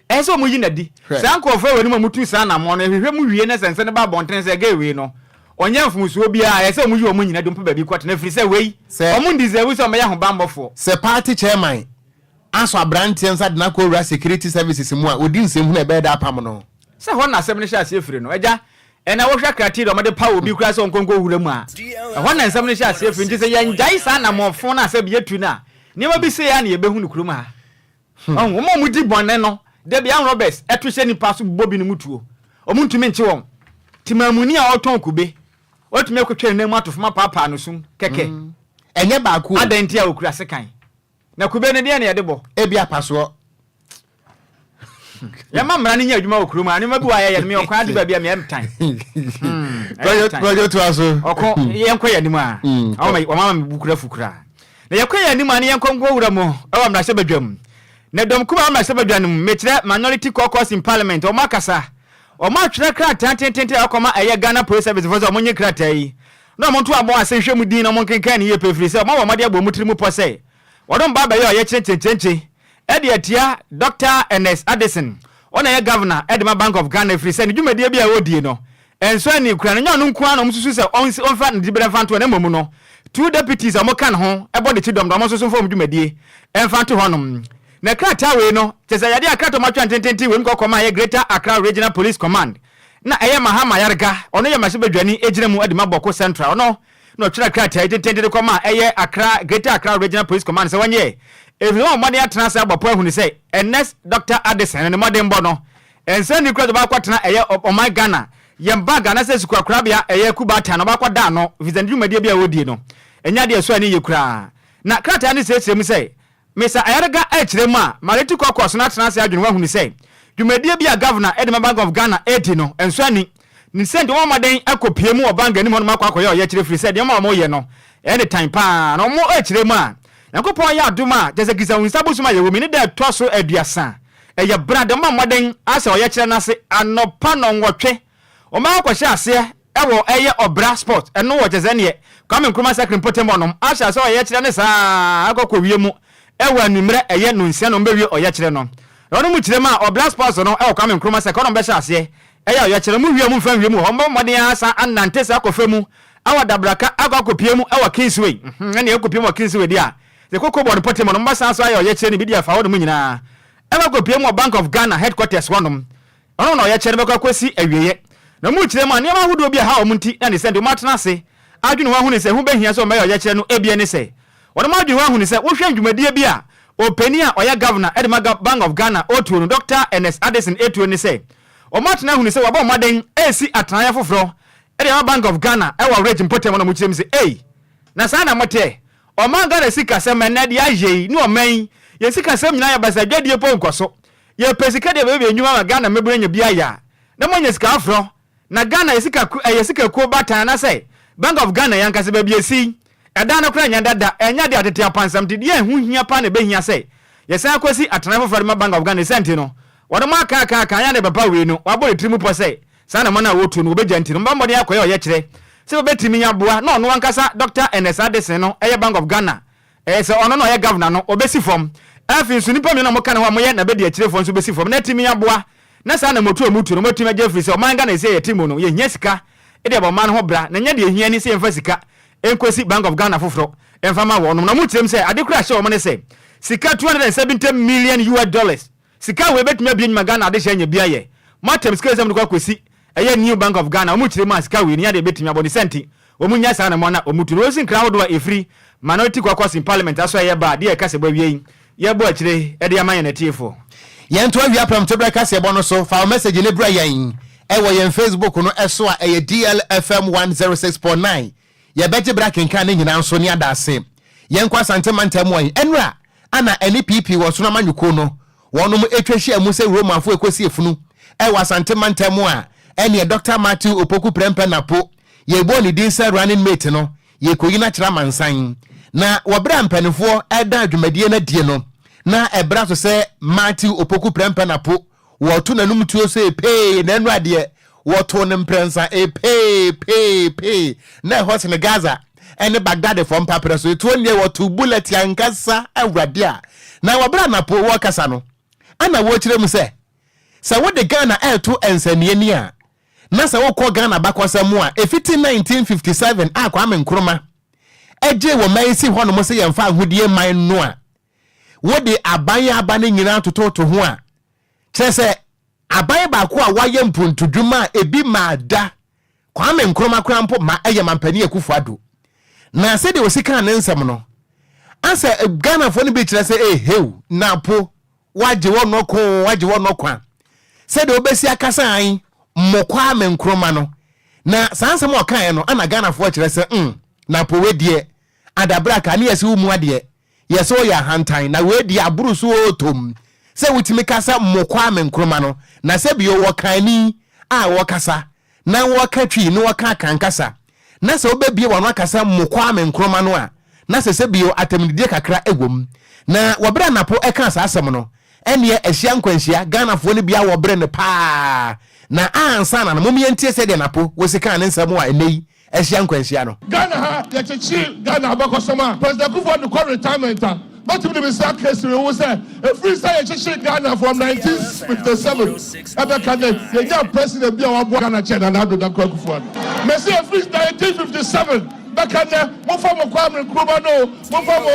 Ɛsɛ sɛ wɔyi no adi. Saa nkurɔfoɔ a wɔnim a wɔtu saa anammɔn no, yɛhwehwɛ mu wie na sɛ nsɛm no ba abɔntene sɛ gay wei no, ɔnyɛ mfomsoɔ biara a, ɛsɛ sɛ wɔyi wɔn nyinaa de wɔn pɛ baabi kɔtena ɛfiri sɛ wei, wɔn ndeserve sɛ wɔbɛyɛ ahobammɔfoɔ. Sɛ party chairman asɔ aberanteɛ nsa de no akɔwura security services mu a, ɔdi nsɛmhunu a ɛbɛyɛ dɛ apam no. Sɛ hɔ na asɛm no hyɛ aseɛ firi no, agya, ɛnna wohwɛ criteria a wɔde paw obi koraa sɛ ɔnkɔ nkɔwura mu a, ɛhɔ na nsɛm no hyɛ aseɛ firi. Nti sɛ yɛngyae saa anammɔnfo no a sɛ yɛtu no a, nneɛma bi sei ara na yɛbɛhu no kurom ha. Wahu? Wɔn a wɔdi bɔne no, da bi armed robbers to hyɛ nnipa so bobɔ binom tuo. Wɔntumi nkye wɔn. Temaamuni a ɔretɔn kube, watumi akɔtwa ne nan mu ato fam apaapaa no sum kɛkɛ. Ɛnyɛ baako o. Adɛn nti a ɔkura sekan? Na kube no, deɛn na yɛde bɔ? Ebia apasoɔ. Yɛma mmara no nyɛ adwuma wɔ kurom a nneɛma bi wɔ a yɛyɛ no meyɛ ɔkwan ade baabi a meyɛ mtan. Kwadwo toa so. Ɔko yɛnkɔ yɛn anim a wɔma me bu kura fu koraa. Na yɛkɔ yɛn anim a ne yɛnkɔ nkɔ wura mu wɔ mmarahyɛbadwam. Na dɔm kumaa mmarahyɛbadwa no mu mekyerɛ Minority Caucus in Parliament wɔn akasa. Wɔn atwerɛ krataa tententen a wɔkɔma ɛyɛ Ghana Police Service foɔ sɛ wɔn nye krataa yi na wɔn nto abɔn ase nhwɛ mu din na wɔn nkenkan no yie pɛ ɛfiri sɛ wɔn abɔ mmɔden abɔ wɔn tiri mu pɔ sɛ wɔn ba abɛyɛ ɔyɛkyerɛ kyenkyenkye de atia Dɔkta Ernest Addison, ɔna ɛyɛ Governor de ma Bank of Ghana ɛfiri sɛ ne dwumadie bi a ɔredie no ɛnsɔ ani koraa na ɛnyɛ ɔno nko ara na wɔsusu sɛ ɔmfa ne diberɛ mfa nto hɔ na mmom no two deputies a wɔka ne ho bɔ ne kyidɔm no wɔn nso so mfa wɔn dwumadie mfa nto hɔnom. Na krataa wei no kyerɛ sɛ yadeɛ a krataa a wɔatwerɛ no tententen wei mu kɔkɔ ma ɛyɛ Greater Accra Regional Police Command na ɛyɛ Mahama Ayariga ɔno yɛ mmarahyɛbadwani gyina mu de ma Bawku Central ɔno na ɔtwerɛɛ krataa yi tententen de kɔmaa ɛyɛ Accra, Greater Accra Regional Police Command sɛ wɔnyɛ ɛfiri sɛ wɔn mmɔden atena ase abɔ pɔ ahunu sɛ ɛnnɛ Dɔkta Addison no ne mmɔdenbɔ no ɛnsɛ nni koraa sɛ ɔbɛakɔtena ɛyɛ ɔman Ghana yɛn bank anaasɛ sukuakorabea ɛyɛ Kubatan na ɔbɛakɔda ano ɛfiri sɛ ne dwumadie bi a ɔredie no ɛnyɛ adeɛ a ɛsɔ ani yie koraa. Na krataa no kyerɛkyerɛ mu sɛ Mesa ayarega rekyerɛ mu a, Maleti kɔ so na atena ase adwene ho ahunu sɛ dwumadie bi a Governor de ma Bank of Ghana redi no nsɔ ani. Ne sɛ nti wɔmmɔ mmɔden akɔpue mu wɔ bank anim hɔnom akɔ akɔyɛ ɔyɛkyerɛ firi sɛ nneɛma a wɔyɛ no ɛyɛ ne tan pa ara. Na wɔrekyerɛ mu a, Nyankopɔn yɛ adom a, kyerɛ sɛ Kisawunsa bosom a yɛwɔ mu yi ne da a ɛtɔ so aduasa, ɛyɛ berɛ a de wɔmmɔ mmɔden ahyɛ ɔyɛkyerɛ no ase anɔpa nnɔnwɔtwe. Wɔakɔhyɛ aseɛ wɔ ɛyɛ ɔbra sport ɛno wɔ kyɛsɛ neɛ Kwame Nkrumah Circle mpɔtam hɔ nom ahyɛ aseɛ ɔyɛkyerɛ no saa akɔ kɔ wie mu ɛwɔ anwummerɛ ɛyɛ nonsia na wɔbɛwie ɔyɛkyerɛ no na wɔn mu kyerɛ mu a ɔbra sports no ɛwɔ Kwame Nkrumah Circle hɔ na wɔbɛhyɛ aseɛ ɛyɛ ɔyɛkyerɛ no mu wie a wɔn mfa nwie mu wɔ hɔ wɔbɔ mmɔden ara san anante saa akɔ fa mu awɔ adabraka akɔ akɔ pie mu ɛwɔ Kingsway ɛne ɛkɔ pie mu wɔ Kingsway deɛ a sɛ koko bɔ no mpɔtam hɔ no wɔbɛsan so ayɛ ɔyɛkyerɛ no bi de afa hɔ nom nyinaa ɛkɔ akɔ pie mu wɔ Bank of Ghana headquarters hɔ nom Ɔno na ɔyɛkyerɛ no bɛkɔ akɔsi awieɛ. Na wɔn kyerɛ mu a, nneɛma ahodoɔ bi a ɛha wɔn nti na ne sɛ nti wɔatena ase adwene ho ahunu sɛ ɛho bɛhia sɛ wɔbɛyɛ ɔyɛkyerɛ no ebia ne sɛ wɔnom adwene ho ahunu sɛ wohwɛ ndwumadie bi a ɔpanin a ɔyɛ Governor de ma Bank of Ghana ɔtuo no Dɔkta Ernest Addison ɛtuo ne sɛ wɔn atena ahunu sɛ wɔabɔ mmɔden ɛresi atenaeɛ foforɔ de ama Bank of Ghana ɛwɔ Ridge mpɔtam hɔ na wɔkyerɛ mu sɛ ei na saa na moteɛ ɔman Ghana sikasɛm ɛnnɛ deɛ ayɛ yi ne ɔman yi yɛn sikasɛm nyinaa yɛ basaa dwadie mpo nkɔso Yɛpɛ sika de abɛbɛbɛ nnwuma ama Ghana mmabunu anya bi ayɛ a, na moanya sika aforɔ. Na Ghana yɛ sika ɛyɛ sika kuo baatan anaasɛ Bank of Ghana yi ankasa baabi a ɛsi yi, ɛdan no koraa nnya dada, ɛnyɛ adeɛ a tete apansam nti deɛ ɛho hia paa na ɛbɛhia sɛ yɛsan kɔsi atenaeɛ foforɔ de ma Bank of Ghana. Ne saa nti no, wɔnom aka aka aka anyɛ a na ɛbɛba wei no, wɔabɔ ne tiri mu pɔ sɛ saa anamɔn a wɔretuo no wɔbɛgya nti no, wɔbɛbɔ mmɔden akɔyɛ ɔyɛkyerɛ sɛ wɔbɛtumi aboa na ɔno ankasa Dɔkta Ernest Addison no ɛyɛ Bank of Ghana Ɛyɛ sɛ ɔno na ɔyɛ governor no, ɔbɛsi fam. Afei nso nnipa mmienu a wɔka ne ho a wɔyɛ n'abadiakyirefoɔ nso bɛsi fam na atumi aboa na saa anammɔtuo a wɔtu no wɔatumi agye afiri sɛ ɔman Ghana ɛsei a yɛte mu no yɛhia sika de abɔ ɔman no ho bra na ɛnyɛ deɛ ɛhia ni sɛ yɛmfa sika nkɔsi Bank of Ghana foforɔ mfa ma wɔnom. Na wɔkyerɛ mu sɛ ade koro a ɛhyɛ wɔn ne sɛ sika 270 million US dollars Sika wei bɛtumi abue nnwuma Ghana adehyɛ anya bi ayɛ. Moatam sika wei sɛ mode kɔ akɔsi ɛyɛ New Bank of Ghana, wɔn kyerɛ mu a sika wei no nyɛ adeɛ ɛbɛtumi abɔ ne sɛ nti wɔn nnya saa anamɔn a wɔn tu no. Wɔsi nkra ahodoɔ a ɛfiri Minority Caucus in Parliament aso a ɛyɛ ba a deɛ ɛka sɛ bɔ awie yi yɛbɔ akyire de ama yɛn atiefoɔ. Yɛnto awia prɛmtoberɛ kaseɛbɔ no so, fa wo message no brɛ yɛn ɛwɔ yɛn Facebook no so a ɛyɛ DLFM 106.9. Yɛbɛgye berɛ akenkan ne nyinaa nso ne ada ase. Yɛnkɔ Asante mantam mu ɛ. Ɛnora a na ɛne PP wɔ Ɔsono Amanyɔkuo no, wɔnom atwa hyia mu sɛ Romanfoɔ ɛkɔsi efunu ɛwɔ Asante mantam mu a, ɛneɛ Dɔkta Matthew Opoku Prempeh Napo, yɛbɔɔ ne din sɛ running mate no, yɛkɔyi no akyerɛ amansan. Na wɔ berɛ a mpaninfoɔ ɛreda dwumadie no adie no, na ɛbra so sɛ Matthew Opoku Prempeh Napo Wɔto n'anom tuo sɛ pee, na ɛno adeɛ, wɔtoo no mprɛnsa, epee, pee, pee, na ɛhɔ sene Gaza ne Baghdadfoɔ mpaperɛ so. Etuo nneɛ wɔtoo bullet ankasa, Awurade a. Na wɔ berɛ a Napo wɔrekasa no, ɛna wɔrekyerɛ mu sɛ, sɛ wode Ghana ɛreto nsɛnniani a, na sɛ wokɔ Ghana abakɔsɛm mu a, ɛfiti 1957 a Kwame Nkrumah gyee wɔ man si hɔnom sɛ yɛmfa ahodie man no a, wode aban a aba no nyinaa tototo ho a, kyerɛ sɛ aban baako a wayɛ mpuntudwuma a ebi maa da Kwame Nkrumah koraa mpo ma ɛyɛ Mampanin Akufo Addo. Na sɛdeɛ ɔsi kaa ne nsɛm no, asɛ Ghanafoɔ no bi kyerɛ sɛ ehew, Napo, wagye wɔ nɔ ko, wagye wɔ nɔ kwa. Sɛdeɛ wobɛsi akasa an mo Kwame Nkrumah no. Na saa nsɛm a ɔkaeɛ no, ana Ghanafoɔ kyerɛ sɛ mm, Napo wei deɛ, adabraka ne yɛse wo mu adeɛ. Yɛ sɛ ɔyɛ ahantan na wei deɛ aboro so oo tomm. sɛ wotumi ka sɛ mo Kwame Nkrumah no, na sɛ bio wɔkanni a wɔkasa na wɔka Twi na wɔka Akan kasa, na sɛ wobɛbue w'ano aka sɛ mo Kwame Nkrumah no a, na sɛ sɛ bio atɛmdidie kakra wɔ mu. Na wɔ berɛ a Napo kaa saa asɛm no, ɛnneɛ ahyia nkwanhyia, Ghanafoɔ no bi awɔ bere no paa. Na ansa na no, mom yɛntie sɛdeɛ Napo wɔsi kaa ne nsɛm a ɛnnɛ yi ahyia nkwanhyia no. Ghana ha yɛkyekyere Ghana abakɔsɛm a President Kufuor de kɔ retirement a mɛtumi de me nsa aka asi me ho sɛ ɛfiri sɛ yɛkyekyere Ghana from 1957 ɛbɛka nnɛ yɛnyaa President bi a waboa Ghana kyɛn Nana Addo Dankwa Akufo-Addo. Mese ɛfiri 1957 bɛka nnɛ momfa mo Kwame Nkrumah no o momfa mo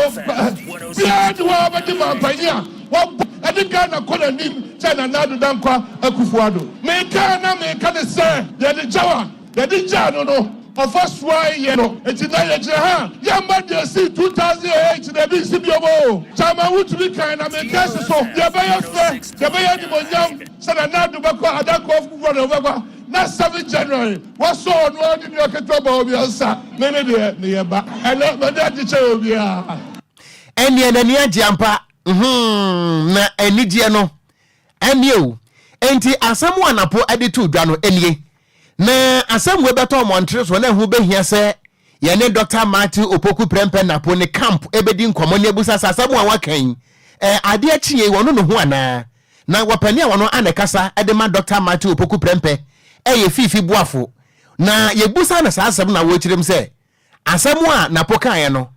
biara nni hɔ a ɔbɛgye manpanyin a wabɔ ɛde Ghana kɔ n'anim kyɛn Nana Addo Dankwa Akufo-Addo. Meka a na meka ne sɛ yɛde gyaw a Yɛde gyaa no no, ɔfa soa yɛ no. Enti nnɛ yɛgyina ha a, yɛmma deɛ ɛsii 2008 no ebi nsi biom oo. Chairman wotumi kan na meka asi so, deɛ ɛbɛyɛ fɛ, deɛ ɛbɛyɛ animuonyam sɛ Nana Addo bɛkɔ Adanko Afufuo na ɔbɛba na 7 January wasɔ ɔno ara ne nua ketewa Bawumia nsa. Me me deɛ meyɛ ba. Ɛnnɛ m'ani agye kyɛn obiara. Ɛnneɛ n'ani agye ampa, mm-hmm, na anigyeɛ no, ɛnneɛ o. Enti asɛm a Napo de too dwa no nie, Na asɛm wei bɛtɔ mmɔntere soɔ na ɛho bɛhia sɛ yɛne Dɔkta Matthew Opoku Prempeh Napo ne camp bɛdi nkɔmmɔ ne abusa sɛ asɛm a waka yi, eh, adeɛ kye yei wɔno ne ho anaa? Na wɔpani a wɔno ana ɛkasa de ma Dɔkta Matthew Opoku Prempeh ɛyɛ Fiifi Boafo. Na yɛbusa no saa asɛm na wɔkyerɛ mu sɛ asɛm a Napo kaeɛ no,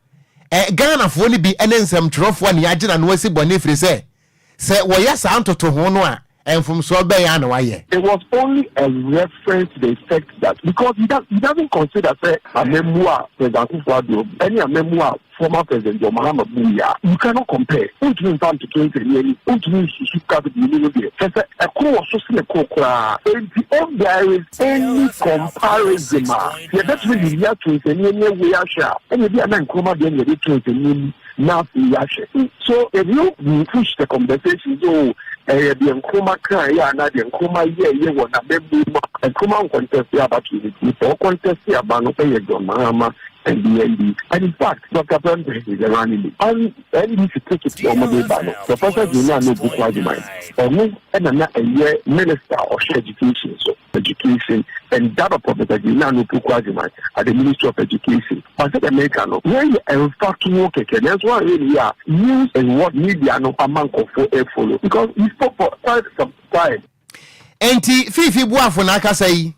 eh, Ghanafoɔ no bi ne nsɛmtwerɛfoɔ ne yɛagye n'ano asi bɔne firi sɛ Sɛ wɔyɛ saa ntotoho no a, mfomsoɔ bɛn ara na wɔayɛ? It was only a reference to the effect that because he does he doesn't consider sɛ amammuo a President Akufo Addo ɛne amammuo a former President John Mahama buiɛ a, you cannot compare. Wontumi mfa ntoto nsɛnni ani, wontumi nsusu ka sɛ mmienu no deɛ kyerɛ sɛ ɛkoro wɔ so sene koro koraa. Enti if there is any comparison a, yɛbɛtumi de bi ato nsɛnni ani awei ahwɛ a, ɛna ebi a na Nkrumah deɛ na yɛde to nsɛnni ani. Na afei yɛahwɛ. So if you push the conversation sɛ oh ɛyɛ deɛ Nkrumah kaeɛ anaa deɛ Nkrumah yɛeɛ wɔ n'amammuo mu a, Nkrumah nconteste abatoɔ no nti nipa ɔconteste aba no yɛ John Mahama and the NDC. And in fact Doctor Prempeh is the running mate. And NDC ticket na wɔde ba no, Professor Jane Nana Opoku Agyemang, ɔno na na ɛyɛ minister a ɔhwɛ education so. Education and that of Professor Jane Nana Opoku Agyemang at the Ministry of Education. But sɛdeɛ meka no, wei yɛ mfatoho kɛkɛ, nanso woanhwɛ no yie a, news is what media no ama nkurɔfoɔ follow because he spoke for quite some time. Enti Fiifi Boafo na akasa yi.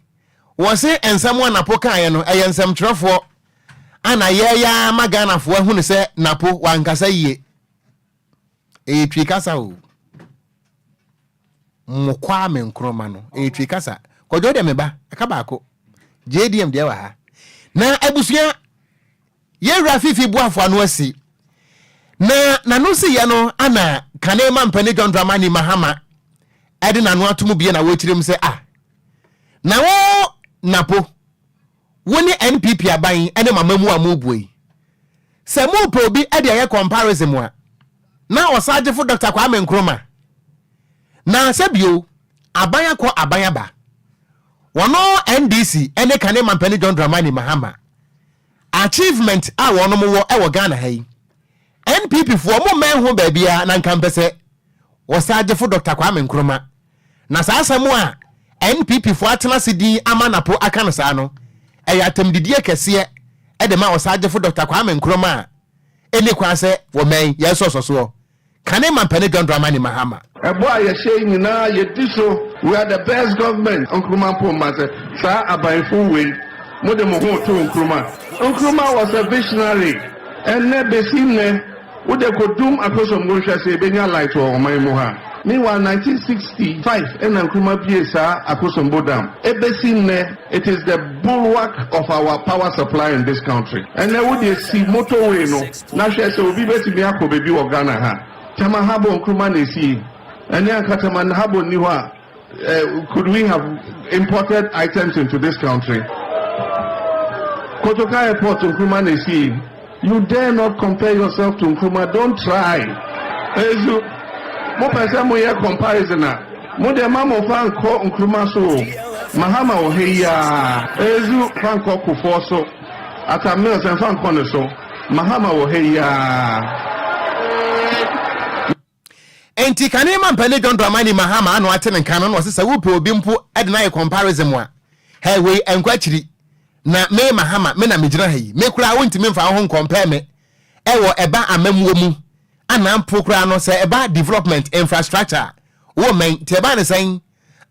Wɔse nsɛm a Napo kaeɛ no, ɛyɛ nsɛmtwerɛfoɔ a na yɛreyɛ ara ma Ghanafoɔ ahunu sɛ Napo wankasa yie. Ɛyɛ Twi kasa o. Mo Kwame Nkrumah no, ɛyɛ Twi kasa. Kwadwo deɛ me ba, ɛka baako. JDM deɛ wɔ ha. Na abusua, yɛwura Fifi Boafo ano asi. Na n'ano si yɛ no ana kane ma mpani John Dramani Mahama ɛde n'ano ato mu bie na wɔkyerɛ mu sɛ ah na wo Napo wo ne NPP aban ne mama mu a mobuo yi Sɛ mopɛ obi de ayɛ comparison a, na Ɔsagyefo Dɔkta Kwame Nkrumah. Na sɛ bio, aban akɔ aban aba. Wɔno NDC ne kane mampanin John Dramani Mahama. Achievement a wɔnom wɔ wɔ Ghana ha yi, NPP foɔ mo mmɛn ho baabiara na nka mpɛ sɛ Ɔsagyefo Dɔkta Kwame Nkrumah. Na saa asɛm a NPP foɔ atena ase din ama Napo aka no saa no, ɛyɛ atɛmdidie kɛseɛ de ma Ɔsagyefo Dɔkta Kwame Nkrumah a ɛnni kwan sɛ wɔmɛn yɛn nsɔsɔsoɔ. Kane Mampanin John Dramani Mahama. Ɛbɔ a yɛhyɛ yi nyinaa yɛdi so, we are the best government, Nkrumah mpo mma sɛ saa aban fo wei mode mo ho reto Nkrumah. Nkrumah was a visionary, ɛnnɛ bɛsi nnɛ Wo de kɔ dum akosombo nhwɛ sɛ yɛbɛnya light wɔ ɔman mu ha. Meanwhile 1965 ɛna Nkrumah bue saa Akosombo dam. Ɛbɛsi nnɛ it is the bulwark of our power supply in this country. Ɛnnɛ wo deɛ si motorway no na hwɛ sɛ obi bɛtumi akɔ baabi wɔ Ghana ha. Tema Harbour Nkrumah na ɛsii. Ɛnnɛ anka Tema Harbour nni hɔ a could we have imported items into this country? Kotoka Airport, Nkrumah Nesi. You dare not compare yourself to Nkrumah. Don't try. Ezu, mo pɛ sɛ mo yɛ comparison a, mo deɛ ma mo fa nkɔ Nkrumah so o. Mahama wɔ ha yi ara. Ezu fa nkɔ Kufuor so. Atta Mills ɛnfa nkɔ ne so. Mahama wɔ ha yi ara. Enti kane mampanin John Dramani Mahama ano ate ne nka no na ɔse sɛ wopɛ obi mpo de no ayɛ comparison a, hɛ wei ɛnkɔ akyiri. Na me Mahama me na megyina ha yi, me koraa wontumi mfa wo ho ncompare me ɛwɔ ɛba amammuo mu anaa mpo koraa no sɛ ɛba development infrastructure a, wo mmɛn. Nti ɛbaa ne sɛn?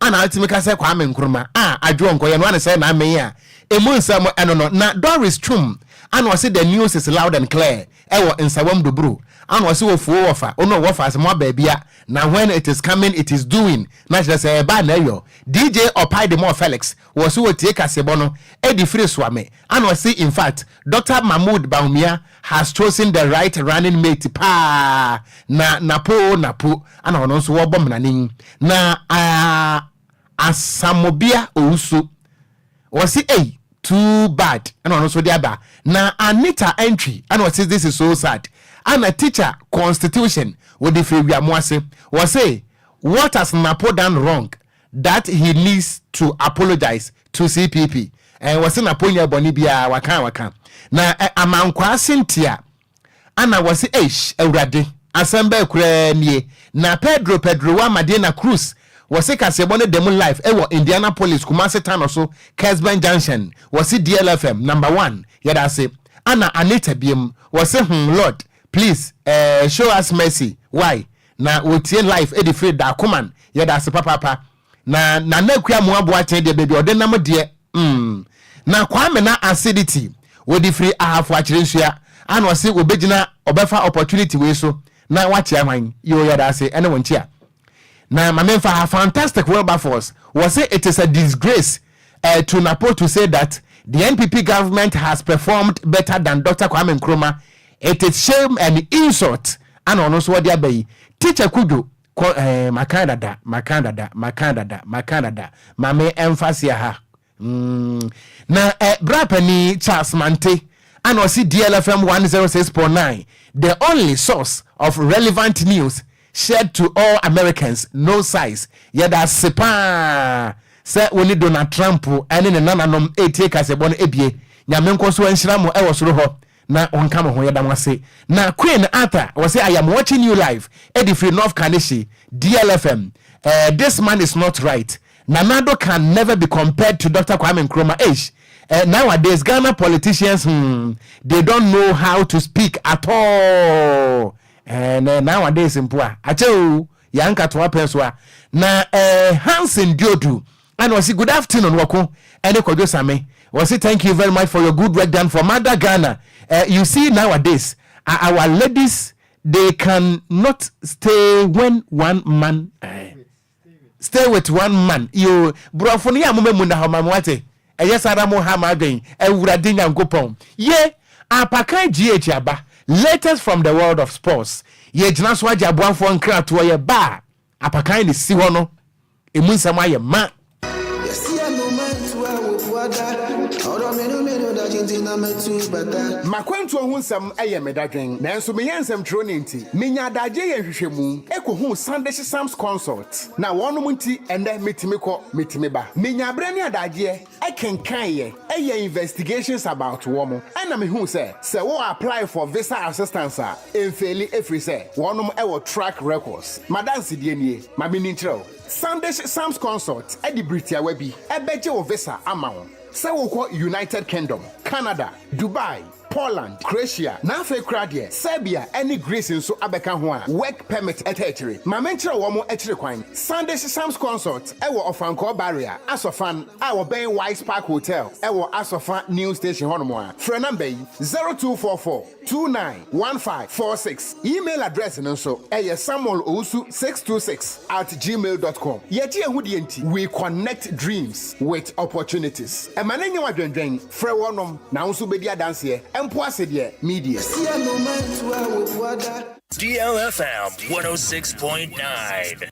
Ana wotumi ka sɛ Kwame Nkrumah a adwo ɔnkɔyɛ no ano sɛ n'amee a emu nsɛm ɛno no na Doris Twum ana ɔse the news is loud and clear ɛwɔ Nsawam Doburo ana ɔse ofuo wɔfa ono wɔfa ase mo abaabia na when it is coming it is doing na kyerɛ sɛ ɛba na ɛyɔ DJ Ɔpae Demore Felix wɔ so wɔtie kaseɛbɔ no ɛdi firi Soame ana ɔse in fact Doctor Mahmood Bawumia has chosen the right running mate paa na napo o napo ana ɔno nso wɔbɔ mmenanin na uh, Asamobia Owusu wɔse ei too bad ɛna ɔno nso de aba na Anita Antwi ɛna ɔse this is so sad ana teacher constitution wɔde firi wiamo ase wɔse what has Napo done wrong that he needs to apologize to CPP eh, wɔse Napo nyɛ bɔne biara waka waka na eh, Amankwaa Cynthia Ana wɔse eish awurade asɛm bɛɛ koraa nie na Pedro Pedro wa Madina Cruz wɔse kaseɛbɔ no da mu live ɛwɔ Indianapolis Kumasi Tano so Kesben Junction wɔse DLFM number one yɛdase Ana Anita biom wɔse hmm Lord please eh show us mercy why na wɔtie live ɛde firi Dakoman yɛdase papaapa Na Nana Akua Amoah Boateng deɛ baabi a ɔde nam deɛ mm. Na Kwame na acidity wɔde firi Ahafo Akyerɛnsua ana ɔse wɔbɛgyina ɔbɛfa opportunity wei so na wakyea hwan yoo yɛda ase ɛne wo nkyea na ma memfa ha Fantastic Wilberforce wɔse it is a disgrace uh, to Napo to say that the NPP government has performed better than Dr. Kwame Nkrumah it is shame and insult ana ɔno nso wɔde aba yi Teacher Kudwo Kɔ eh, maka dada, maka dada, maka dada, maka dada, ma me ɛmfa seɛ ha mm. Na eh, bra panin Charles Mante, ana ɔse DLFM 106.9, the only source of relevant news shared to all Americans, no size. Yɛda ase paa sɛ wo ne Donald Trump ne ne nananom ɛretie kaseɛbɔ no ebie. Nyame nkɔ so nhyira mo ɛwɔ soro hɔ. Na ɔnka mo ho yɛda mo ase. Na Queen Arthur wɔse I am watching you live ɛde firi North Kaneshie DLFM eh, this man is not right Nana Addo can never be compared to Doctor Kwame Nkrumah eish eh, nowadays Ghana politicians hmm they don't know how to speak at all eh, na nowadays mpo a akyɛ o yɛn nkatoa pɛn so a na eh, Hansen Diodu Ɛna ɔse good afternoon wɔko ɛne Kwadwo Same ɔse thank you very much for your good work done for mother Ghana eh, you see nowadays our ladies they can not stay when one man eh, stay with one man yo borɔfo no yɛ a moma mu na hɔ ma me wate ɛyɛ saa na mo ha ma adwen awurade nyankopɔn ye apakan gh aba latest from the world of sports yɛgyina so agye aboafoɔ nkratoɔ yɛ ba a apakan ne si hɔ no Emu nsɛm ayɛ ma. M'akwantuo ho nsɛm yɛ me dadwen, nanso meyɛ nsɛmtwerɛni nti, menya adagyeɛ yɛ nhwehwɛmu kɔhuu Sandish Sams Consult, na wɔnom nti ɛnnɛ metumi kɔ, metumi ba. Menya berɛ ne adagyeɛ kenkaneeɛ, yɛɛ investigations about wɔn, ɛna mehuu sɛ, sɛ wo apply for visa assistance a, ɛmfeeli ɛfiri sɛ wɔnom wɔ track records. M'adansedie nie, ma menni nkyerɛ wo. Sandish Sams Consult de bere tiawa bi bɛgye wo visa ama wo sɛ wokɔ United Kingdom, Canada, Dubai, Poland, Croatia, na afei koraa deɛ Serbia ne Greece nso abɛka ho a work permit taa akyire. Ma menkyerɛ wɔn akyiri kwan. Sandish Sams Consult wɔ Ɔfankɔɔ Barrier, Asɔfan, a wɔbɛn Wise Park Hotel wɔ Asɔfa New Station hɔnom a. Frɛ namba yi, 0244 291546. Email address no nso ɛyɛ samuelowusu626@gmail dot com. Yɛgye yɛn ho die nti, we connect dreams with opportunities. Ɛma no nyɛ wo adwendwen, frɛ wɔnom na wo nso wobɛdi adanseɛ, mpo ase deɛ, media. DLFM 106.9.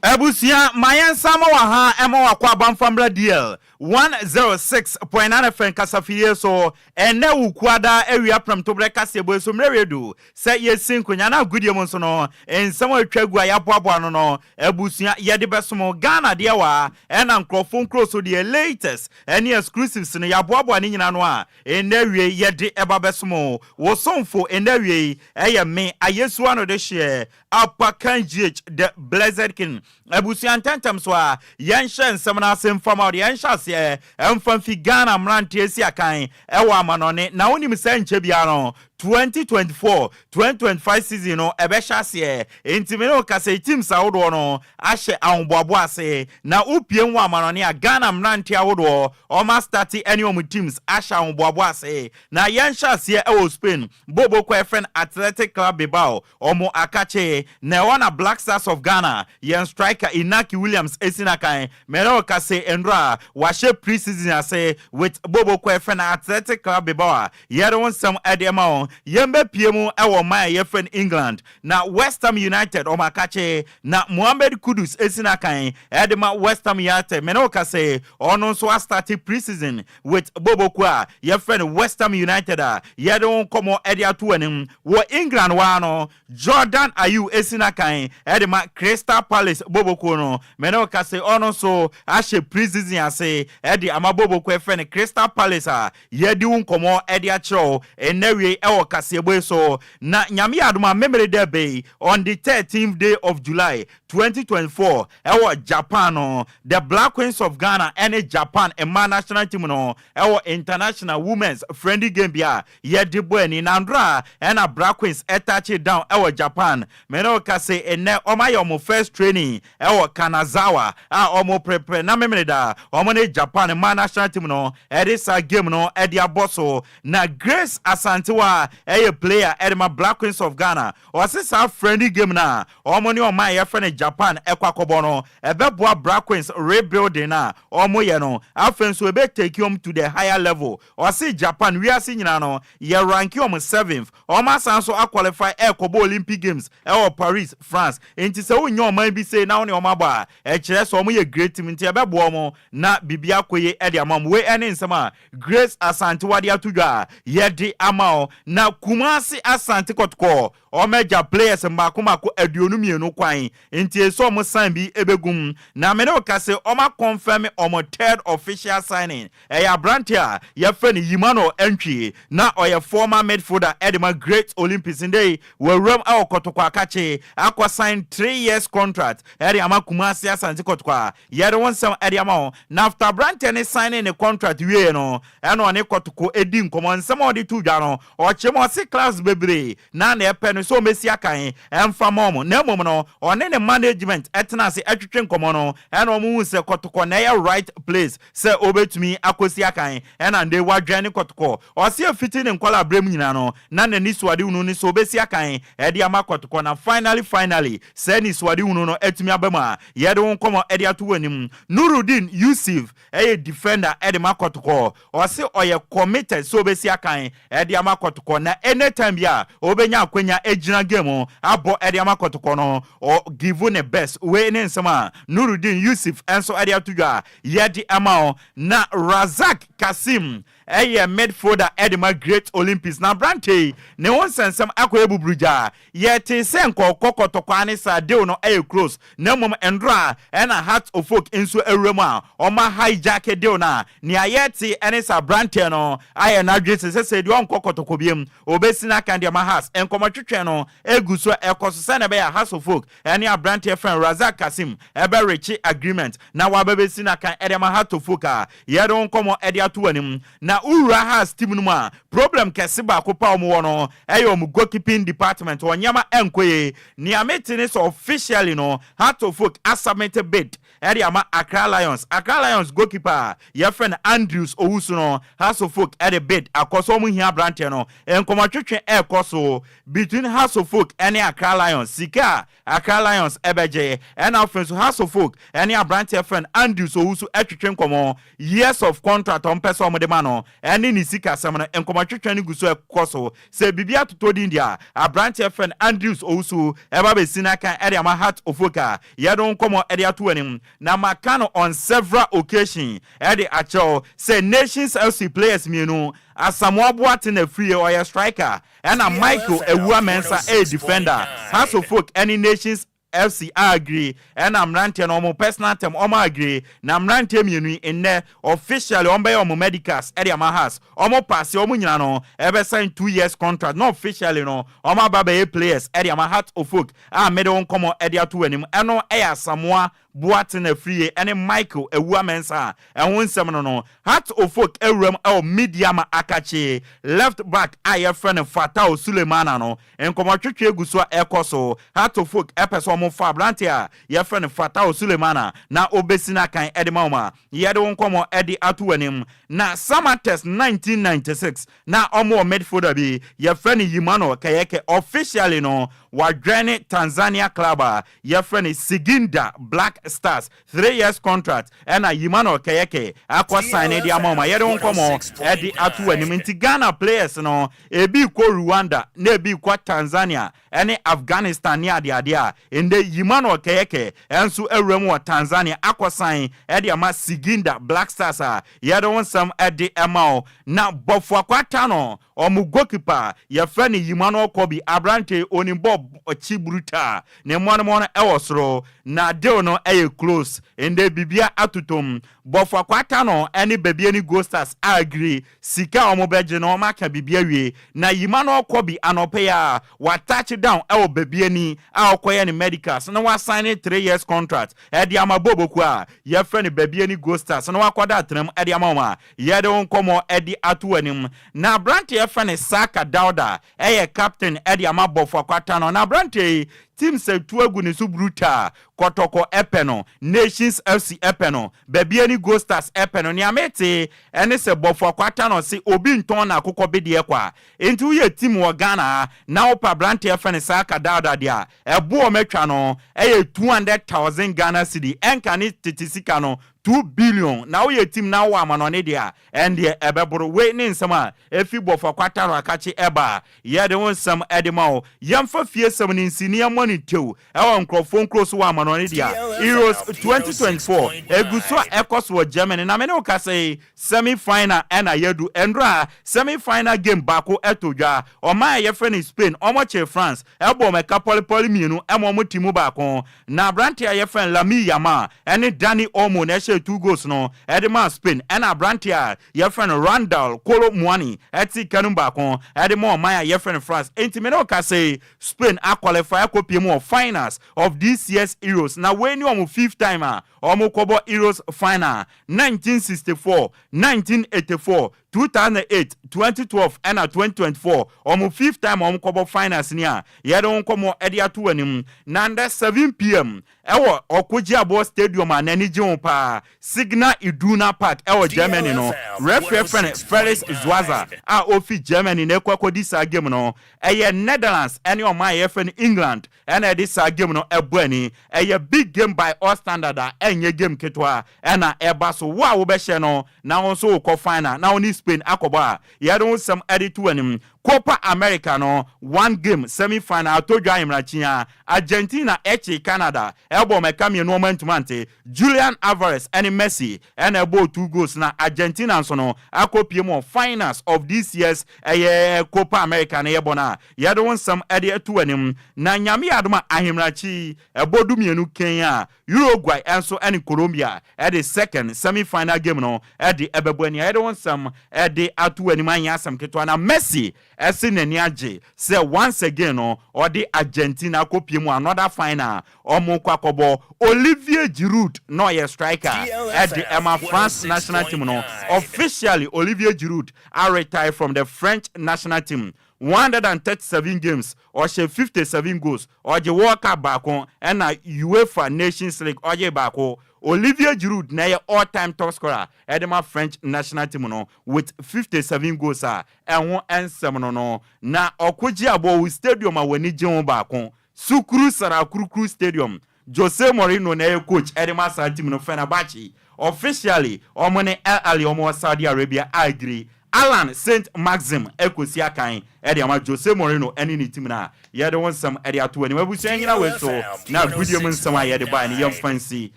Abusua, ma yɛnsan ma wɔ ha ɛma wakɔ Abamfambra DL 106.9 FM kasafidie so ɛnnɛ Wukuada awia prɛmtoberɛ kaseɛbɔ yi so mmerɛ wie du sɛ yɛsi nkonya na agodie mu nso no nsɛm a atwa agu a yɛaboaboa ano no abusua yɛde bɛsom Ghana deɛ wɔ a ɛna nkurɔfoɔ nkuro so deɛ latest ɛne exclusives no yɛaboaboa ne nyina no a ɛnnɛ awie yɛde ɛba bɛsom wo somfo. Ɛnnɛ awie ɛyɛ me Ayesu ano de hyeɛ Apakan GH the Blessed King. Abusua, ntɛntɛm so a yɛnhyɛ nsɛm no ase mfam a ɔde yɛnhyɛ aseɛ ɛmfa mfi Ghana mmeranteɛ si akan ɛwɔ amanɔne. Na wonim sɛ nkyɛ biara no 2024 2025 season no ɛbɛhyɛ aseɛ, nti me ne wo kasa teams ahodoɔ no ahyɛ ahoboaboa ase. Na wopie wɔ amanɔne a, Ghana mmeranteɛ ahodoɔ ɔma start ɛne ɔmo teams ahyɛ ahoboaboa ase. Na yɛnhyɛ aseɛ ɛwɔ Spain bobo kɔ ɛfrɛ no Athletic Club Bilbao ɔmo akakye, na ɛwɔ na Black Stars of Ghana yɛn striker Inaki Williams esi n'akan. Mɛrɛ ɔkase ndora wahyɛ pre-season ase with bobo kɔ ɛfrɛ no Athletic Club Bilbao a yɛde wɔn nsɛm ɛde ɛma wɔn. Yɛn bɛ pie mu ɛwɔ man a yɛfrɛ no England, na West Ham United ɔmo akakye, na Mohammed Kudus esi n'akan ɛde ma West Ham United. Mɛrɛ ɔkase ɔno nso astart pre-season with bobo kɔ a yɛfrɛ no West Ham United a yɛde wɔn nkɔmɔ ɛde ato anim wɔ England waa no. Jordan Ayew esi n'akan ɛde ma Crystal Palace boboko no. Mɛne ɔkase ɔno nso ahyɛ pre-season ase ɛde ama boboko ɛfrɛ no Crystal Palace a yɛdi wo nkɔmɔ ɛde akyerɛw ɛnɛ wie ɛwɔ kaseɛbɔ yi so. Na Nyame yɛ adom a, memere dɛ bɛyi on the 13th day of July 2024 ɛwɔ Japan no, the Black Queens of Ghana ɛne Japan mmaa national team no ɛwɔ international women's friendly game bi a yɛde bɔ ani. Na ndora ɛna Black Queens ɛtouch down ɛwɔ Japan. Mene ɔka sɛ ɛnɛ ɔmo ayɛ ɔmo first training ɛwɔ Kanazawa a ɔmo prepare na memere da ɔmo ne Japan mmaa national team no ɛde saa game no ɛde abɔ so. Na Grace Asantewa ɛyɛ player ɛde ma Black Queens of Ghana. Ɔse saa friendly game na ɔmo ne ɔmo a yɛfrɛ no Japan ɛkɔ akɔbɔ no ɛbɛboa Black Queens rebuilding a ɔmo yɛ no. Afei nso ebe take ɔmo to the higher level. Ɔse Japan wiase nyinaa no yɛ rank ɔmo seventh. Ɔmo asan so aqualify ɛkɔbɔ Olympic Games ɛwɔ Paris, France. Nti sɛ wonyɛ ɔman bi sei na wo ne ɔmo abɔ a, ɛkyerɛ sɛ ɔmo yɛ great team, nti ɛbɛboa ɔmo na biribi akɔ yie ɛde ama ɔmo. Wei ɛne nsɛm a Grace Asante wade ato dwa a yɛde ama wo. Na Kumase Asante Kɔtɔkɔ ɔmɛgya players mbaako mbaako 22 kwan, nti esɛ ɔmo sign bi ebegum. Na mene wo kase ɔmo aconfirm ɔmo third official signing. Ɛyɛ aberante a yɛfrɛ no Yimano Antwi, na ɔyɛ former midfielder ɛde ma Great Olympics. Ndɛ wɔawuram ɛwɔ Kɔtɔkɔ akakye akɔ sign 3 years contract ɛde ama Kumase Asante Kɔtɔkɔ a yɛde wɔn nsɛm ɛde ama wɔn. Na after aberante ne signing ne contract wie no, ɛna ɔne Kɔtɔkɔ edi nkɔmɔ. Nsɛm a ɔde to dwa no, ɔkyerɛ mu ɔse clubs bebree na na ɛpɛ no sɛ ɔmɛsi akan ɛmfa ma ɔmo, na mmom no ɔne ne management ɛtena ase ɛtwetwe nkɔmɔ no, ɛna ɔmo hu sɛ Kɔtɔkɔ na ɛyɛ right place sɛ ɔbɛtumi akɔsi akan. Ɛna nde wadwɛn ne Kɔtɔkɔ. Ɔse efiti ne nkɔla abere mu nyinaa no na n'ani suade hunu ne sɛ ɔbɛsi akan ɛde ama Kɔtɔkɔ, na finally finally sɛ ne suade hunu no ɛtumi aba mu a yɛde wɔn nkɔmɔ ɛde ato wɔ anim. Nurudin Yusuf ɛyɛ defender ɛde ma Kɔtɔkɔ. Ɔse ɔyɛ committed sɛ ɔbɛsi akan ɛde ama Kɔtɔkɔ, na anytime bi a ɔbɛnya akwanya egyina game abɔ ɛde ama Kɔtɔkɔ no, ɔ give ne best. Wei ne nsɛm a Nurudin Yusuf ɛnso ɛde ato dwa a yɛde ama wo. Na Razak Kasim ɛyɛ midfielder ɛde ma Great Olympics, na aberante yi ne ho nsɛnsɛm akɔyɛ buburugya. Yɛte sɛ nkɔkɔ Kɔtɔkɔ ne saa deal no ɛyɛ close, na mmom ndora ɛna Hearts of Oak nso awura mu a ɔma hijack deal no a nea yɛte ɛne sɛ aberanteɛ no ayɛ n'adwene sɛ deɛ ɔnkɔ Kɔtɔkɔ biam, obɛsi n'aka deɛ ma Hearts. Nkɔmɔtwetwe no egu so ɛkɔ so sɛ na ɛbɛyɛ Hearts of Oak ɛne aberanteɛ fɛn Razak Kasim ɛbɛreach agreement na wabɛbɛsi n'akan ɛde ma Hearts of Oak a yɛde wɔn nkɔmɔ ɛde ato anim. Na wura Hearts team no mu a, problem kɛse baako pa wɔn wɔ no ɛyɛ wɔn goalkeeping department. Wɔn nneɛma ɛnkɔ yie. Nea mete ne sɛ officially no Hearts of Oak asubmit bid ɛde ama Accra Lions. Accra Lions goalkeeper a yɛfrɛ no Andrews Owusu no, Hearts of Oak ɛde bid akɔ so. Wɔn hia aberanteɛ no. Nkɔmɔtwetwe ɛrekɔ so between Hearts of Oak ɛne Accra Lions, sika a Accra Lions ɛbɛgye, ɛna afei nso Hearts of Oak ɛne aberanteɛ frɛ no Andrews Owusu ɛtwetwe nkɔmɔ, years of contract ɔmpɛ sɛ ɔmo de ma no. ɛne ne sikasɛm no, nkɔmmɔtwetwe no gu so ɛkɔ so. Sɛ biribi atotɔ din deɛ a, aberanteɛ fɛ no Andrews Owusu ɛba bɛsi n'akan ɛde ama Hearts of Oak a yɛde ho nkɔmmɔ ɛde ato anim. Na maka no on several occasion ɛde akyerɛw sɛ Nations FC players mmienu, Asamoah Boateng na Afriyie, ɔyɛ striker, ɛna Michael Awua Mensah ɛyɛ defender. Hearts of Oak ɛne Nations FC agree, ɛna mmeranteɛ no wɔn personal term wɔn agree, na mmeranteɛ mmienu yi nnɛ officially wɔn bɛyɛ wɔn medicals ɛde ama Hearts. Wɔn pass, wɔn nyina no ɛbɛ sign 2 years contract na officially no wɔn aba bɛyɛ players ɛde ama Hearts of Oak a mede wɔn nkɔmɔ ɛde ato anim. Ɛno ɛyɛ Asamoah Boateng Afriyie ɛne Michael Awua Mensah a ɛho nsɛm no. Hearts of Oak awuram ɛwɔ Medeama akakye left back a yɛfrɛ no Fatao Sulemana no, nkɔmɔtwetwe egu so a ɛkɔ so. Hearts of Oak ɛpɛ sɛ ɔmo fa aberante a yɛfrɛ no Fatao Sulemana na obesi n'akan ɛde ma wɔn a yɛde wɔn nkɔmɔ ɛde ato anim. Na Samartex 1996 na ɔmo wɔ midfielder bi yɛfrɛ no Yimano Kɛyɛkɛ. Officially no wadwɛne Tanzania club a yɛfrɛ no Singida Black Stars. 3 years contract ɛna Yimano Kɛyɛkɛ akɔ sign ne de ama wɔn a yɛde wɔn nkɔmɔ ɛde ato anim. Nti Ghana players no ebi kɔ Rwanda na ebi kɔ Tanzania ɛne Afghanistan ne adeade a ndɛ Yimano Kɛyɛkɛ ɛnso awura mu wɔ Tanzania akɔ sign ɛde ama Singida Black Stars a yɛde wɔn nsɛm ɛde ɛma o. Na Bofoakwa Tano ɔmo goalkeeper yɛfrɛ no Yimano Kɔbi, aberante onimbɔ ɔkyi brutal ne mmoanomɔ no ɛwɔ soro na deal no ɛyɛ close. Ndɛ bibia atotom. Bofoakwa Tano ɛne Bibiani Gold Stars agree sika a wɔn bɛgye no, wɔn aka biribi awie. Na Yimano Kɔbi anɔpɛ yi a wa touch down ɛwɔ Bibiani a ɔkɔyɛ ne medicals na wasign ne 3 years contract ɛde ama boboku a yɛfrɛ no Bibiani Gold Stars na wakɔda atenam ɛde ama wɔn a yɛde wɔn nkɔmɔ ɛde ato anim. Na aberante yɛfrɛ no Saka Dauda ɛyɛ captain ɛde ama Bofoakwa Tano, na aberante yi team sɛ tu agu ne so brutal. Kɔtɔkɔ ɛpɛ no, Nations FC ɛpɛ no, Bibiani Gold Stars ɛpɛ no. Nea mete ɛne sɛ Bofoakwa Tano se obi ntɔn na akokɔ bedeɛ kɔ a, nti woyɛ team wɔ Ghana ha na wopɛ aberante ɛfɛ no Saka Dauda deɛ a, ɛbo wɔn atwa no ɛyɛ 200,000 Ghana cedi, ɛnka ne tete sika no 2 billion. Na woyɛ team na wowɔ amanɔne deɛ a, ɛndeɛ ɛbɛboro. Wei ne nsɛm a ɛfi Bofoakwa Tano akakye ɛba a yɛde wo nsɛm ɛde ma wo. Yɛmfa fie sɛm no nsi ne yɛmmɔ ne tew ɛwɔ nkurɔfoɔ nkuro so wɔ amanɔne deɛ a, Euros 2024 egu so a ɛkɔ so wɔ Germany, na me ne wo kasa yi, semi final ɛna yɛdu. Ɛndora semi final game baako ɛtɔ dwa. Ɔman a yɛfrɛ no Spain, ɔmo kyerɛ France, ɛbɔ ɔmo ɛka pɔlepɔle mmienu ɛma ɔmo ti mu baako, na aberante a yɛfrɛ no Lamine Yamal ɛne Dani Olmo na ɛhyɛ two goals no ɛde ma Spain, ɛna aberante a yɛfrɛ no Randal Kolo Muani ɛte kanum baako ɛde ma ɔman a yɛfrɛ no France. Enti me ne wo kasa yi, Spain aqualify akɔpie mu wɔ finals of this year's Euros, na wei ne ɔmo fifth time a ɔmo kɔbɔ Euros final: 1964, 1984, 2008, 2012 ɛna 2024. Ɔmo fifth time ɔmo kɔbɔ finals ni a yɛde wɔn nkɔmɔ ɛde ato anim. Na ndɛ 7 p.m. ɛwɔ ɔkogye aboɔ stadium a n'ani gye ho paa, Signal Iduna Park ɛwɔ Germany no, referee fɛ no Felix Schwarzer a ofi Germany na ekɔ akɔdi saa game no. Ɛyɛ Netherlands ɛne ɔman a yɛfrɛ no England ɛna ɛde saa game no ɛbɔ ani. Ɛyɛ big game by all standard a ɛnyɛ game ketewa ɛna ɛba so. Wo a wobɛhyɛ no na wo nso wokɔ final na wo ne Spain akɔbɔ a yɛde wo nsɛm ɛde to anim. Copa America no one game semi final atɔ dwa ahemrakyi. Argentina ɛkye Canada, ɛbɔ mɛka mmienu, ɔmo antuma nte. Julian Alvarez ɛne Messi ɛna ɛbɔ two goals na Argentina nso no akɔpie mu wɔ finals of this year's ɛyɛ Copa America no yɛbɔ no a yɛde wo nsɛm ɛde ato anim. Na Nyame yɛ adom a, ahemrakyi ɛbɔ 12 kɛn a, Uruguay ɛnso ɛne Colombia ɛde second semi final game no ɛde ɛbɛbɔ ani a yɛde wo nsɛm ɛde ato anim. Anyɛ asɛm ketewa na Messi ɛsi n'ani agye sɛ once again no ɔde Argentina akɔpie mu another final ɔmo kɔ akɔbɔ. Olivier Giroud na ɔyɛ striker ɛde ɛma France national team no. Officially, Olivier Giroud a retire from the French national team. 137 games, ɔhyɛ 57 goals, ɔgye World Cup baako ɛna UEFA Nations League ɔgye baako. Olivier Giroud na ɛyɛ all time top scorer ɛde ma French national team no with 57 goals a ɛho nsɛm no. Na ɔkogye abɔ wɔ stadium a w'ani gye ho baako, Sukuru Sarakurukuru Stadium. Jose Mourinho na ɛyɛ coach ɛde ma saa team no. Fenerbahce officially ɔmo ne Al Ahly ɔmo wɔ Saudi Arabia agree. Allan Saint Maxim ɛkɔsi akan ɛde ama Jose Mourinho ɛne ne team no a yɛde wo nsɛm ɛde ato anim. Abusua, nyina wei so na agodie mu nsɛm a yɛde bae no yɛmfa nsi.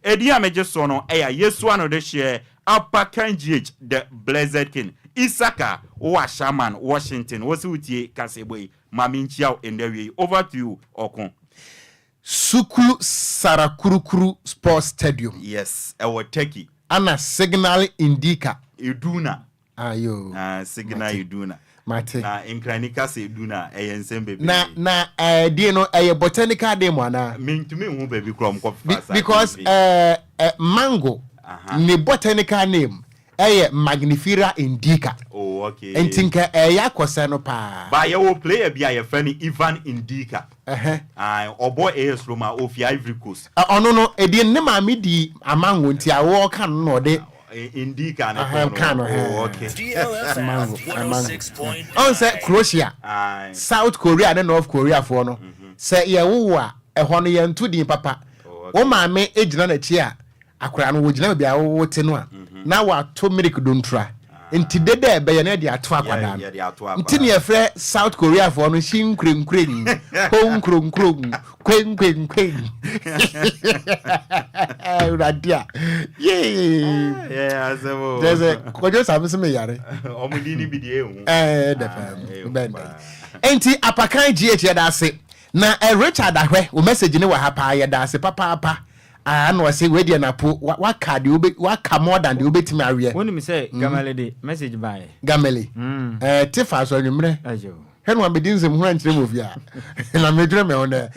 Edin a megye soɔ no ɛyɛ Yesu ano de hyeɛ Upper Ken GH the Blessed King Isaka wowɔ Ashaiman, Washington. Wo se wotie kaseɛbɔ yi, ma menkyia wo ɛnnɛ awie yi. Over to you, Ɔko. Suklu Sarakurukuru Sports Stadium. Yes, ɛwɔ Turkey. Ana Signal Indika. Iduna. Ayo. Ah, Signal Mate. Iduna. Mate. Na Nkrani ka sɛ Iduna a, ɛyɛ nsɛm bebree. Na din no ɛyɛ botanical name anaa? Mentumi nhu baabi koraa wɔn kɔfa saa Because din bi. Mango ne botanical name ɛyɛ Magnifera indica. Oh, okay. Nti nka ɛyɛ akɔsɛ no paa. Ba yɛwɔ player bi a yɛfrɛ no Ivan Ndika. Ɛhɛ. Ae, ɔbɔ AS Roma, ofi Ivory Coast. Ɔno no, edin ne maame di amango nti a wɔka no na ɔde Ndika ne Ɛhɛn, tɔn ka no. no, Oh, ɛhɛn. okay. Mango, amango. Ɔn sɛ Croatia, South Korea ne North Korea foɔ no, sɛ yɛwowo a, ɛhɔ no yɛnto din papa. Wo maame gyina n'akyi a, akwadaa no wɔgyina baabi a wote no a, na wato milk dontura. Nti dede a ɛbɛyɛ no yɛde ato akwadaa no. Yɛde ato akwadaa. Nti ne yɛfrɛ South Korea foɔ no hyinkrenkren, honkronkron, kwenkwenkwen. Awurade a, yee. Yeah, asɛm o. Kyerɛ sɛ Kwadwo Same se meyare. Ɔmo din ni bi deɛ ehu. Ɛɛ dɛ paa mu. Bɛn dɛ. Enti Apakan GH yɛda ase. Na Richard Ahwɛ, wo message ne wɔ ha paa, yɛda ase papaapa. Ah, na ɔse wei deɛ napo waka deɛ wobe waka more than deɛ wobɛtumi aweɛ. Wonim sɛ Gamale de message baeɛ. Gamale. Ɛɛ te fa so anwummerɛ. Ayo. Hwɛ no amedi nsɛm hunu ankyerɛ mu ofie a. Na medwene me ho dɛ.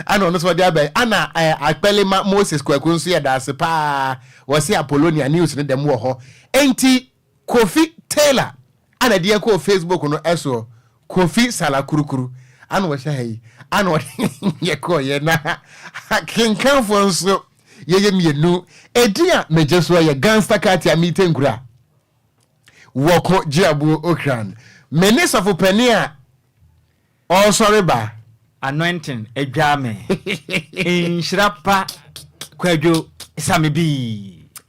Ana ɔno nso ɔde aba yi. Ana Akpɛlema Moses Kwaku nso yɛda ase paa. Wɔse Apollonia news no dɛm wɔ hɔ. Enti Kofi Taylor ana deɛ kɔɔ Facebook no ɛsoɔ. Kofi Salakurukuru ana ɔhyɛ ha yi ana ɔde yɛ kɔɔ yɛ na kenkanfoɔ nso yɛyɛ mmienu. Edin a megye soɔ yɛ Gangster Katia Mite Nkura Wɔko Gyeabuo Okran. Me ne sɔfo panin a ɔresɔre ba. Anointing adwaa me. Nhyira pa Kwadwo Same bii.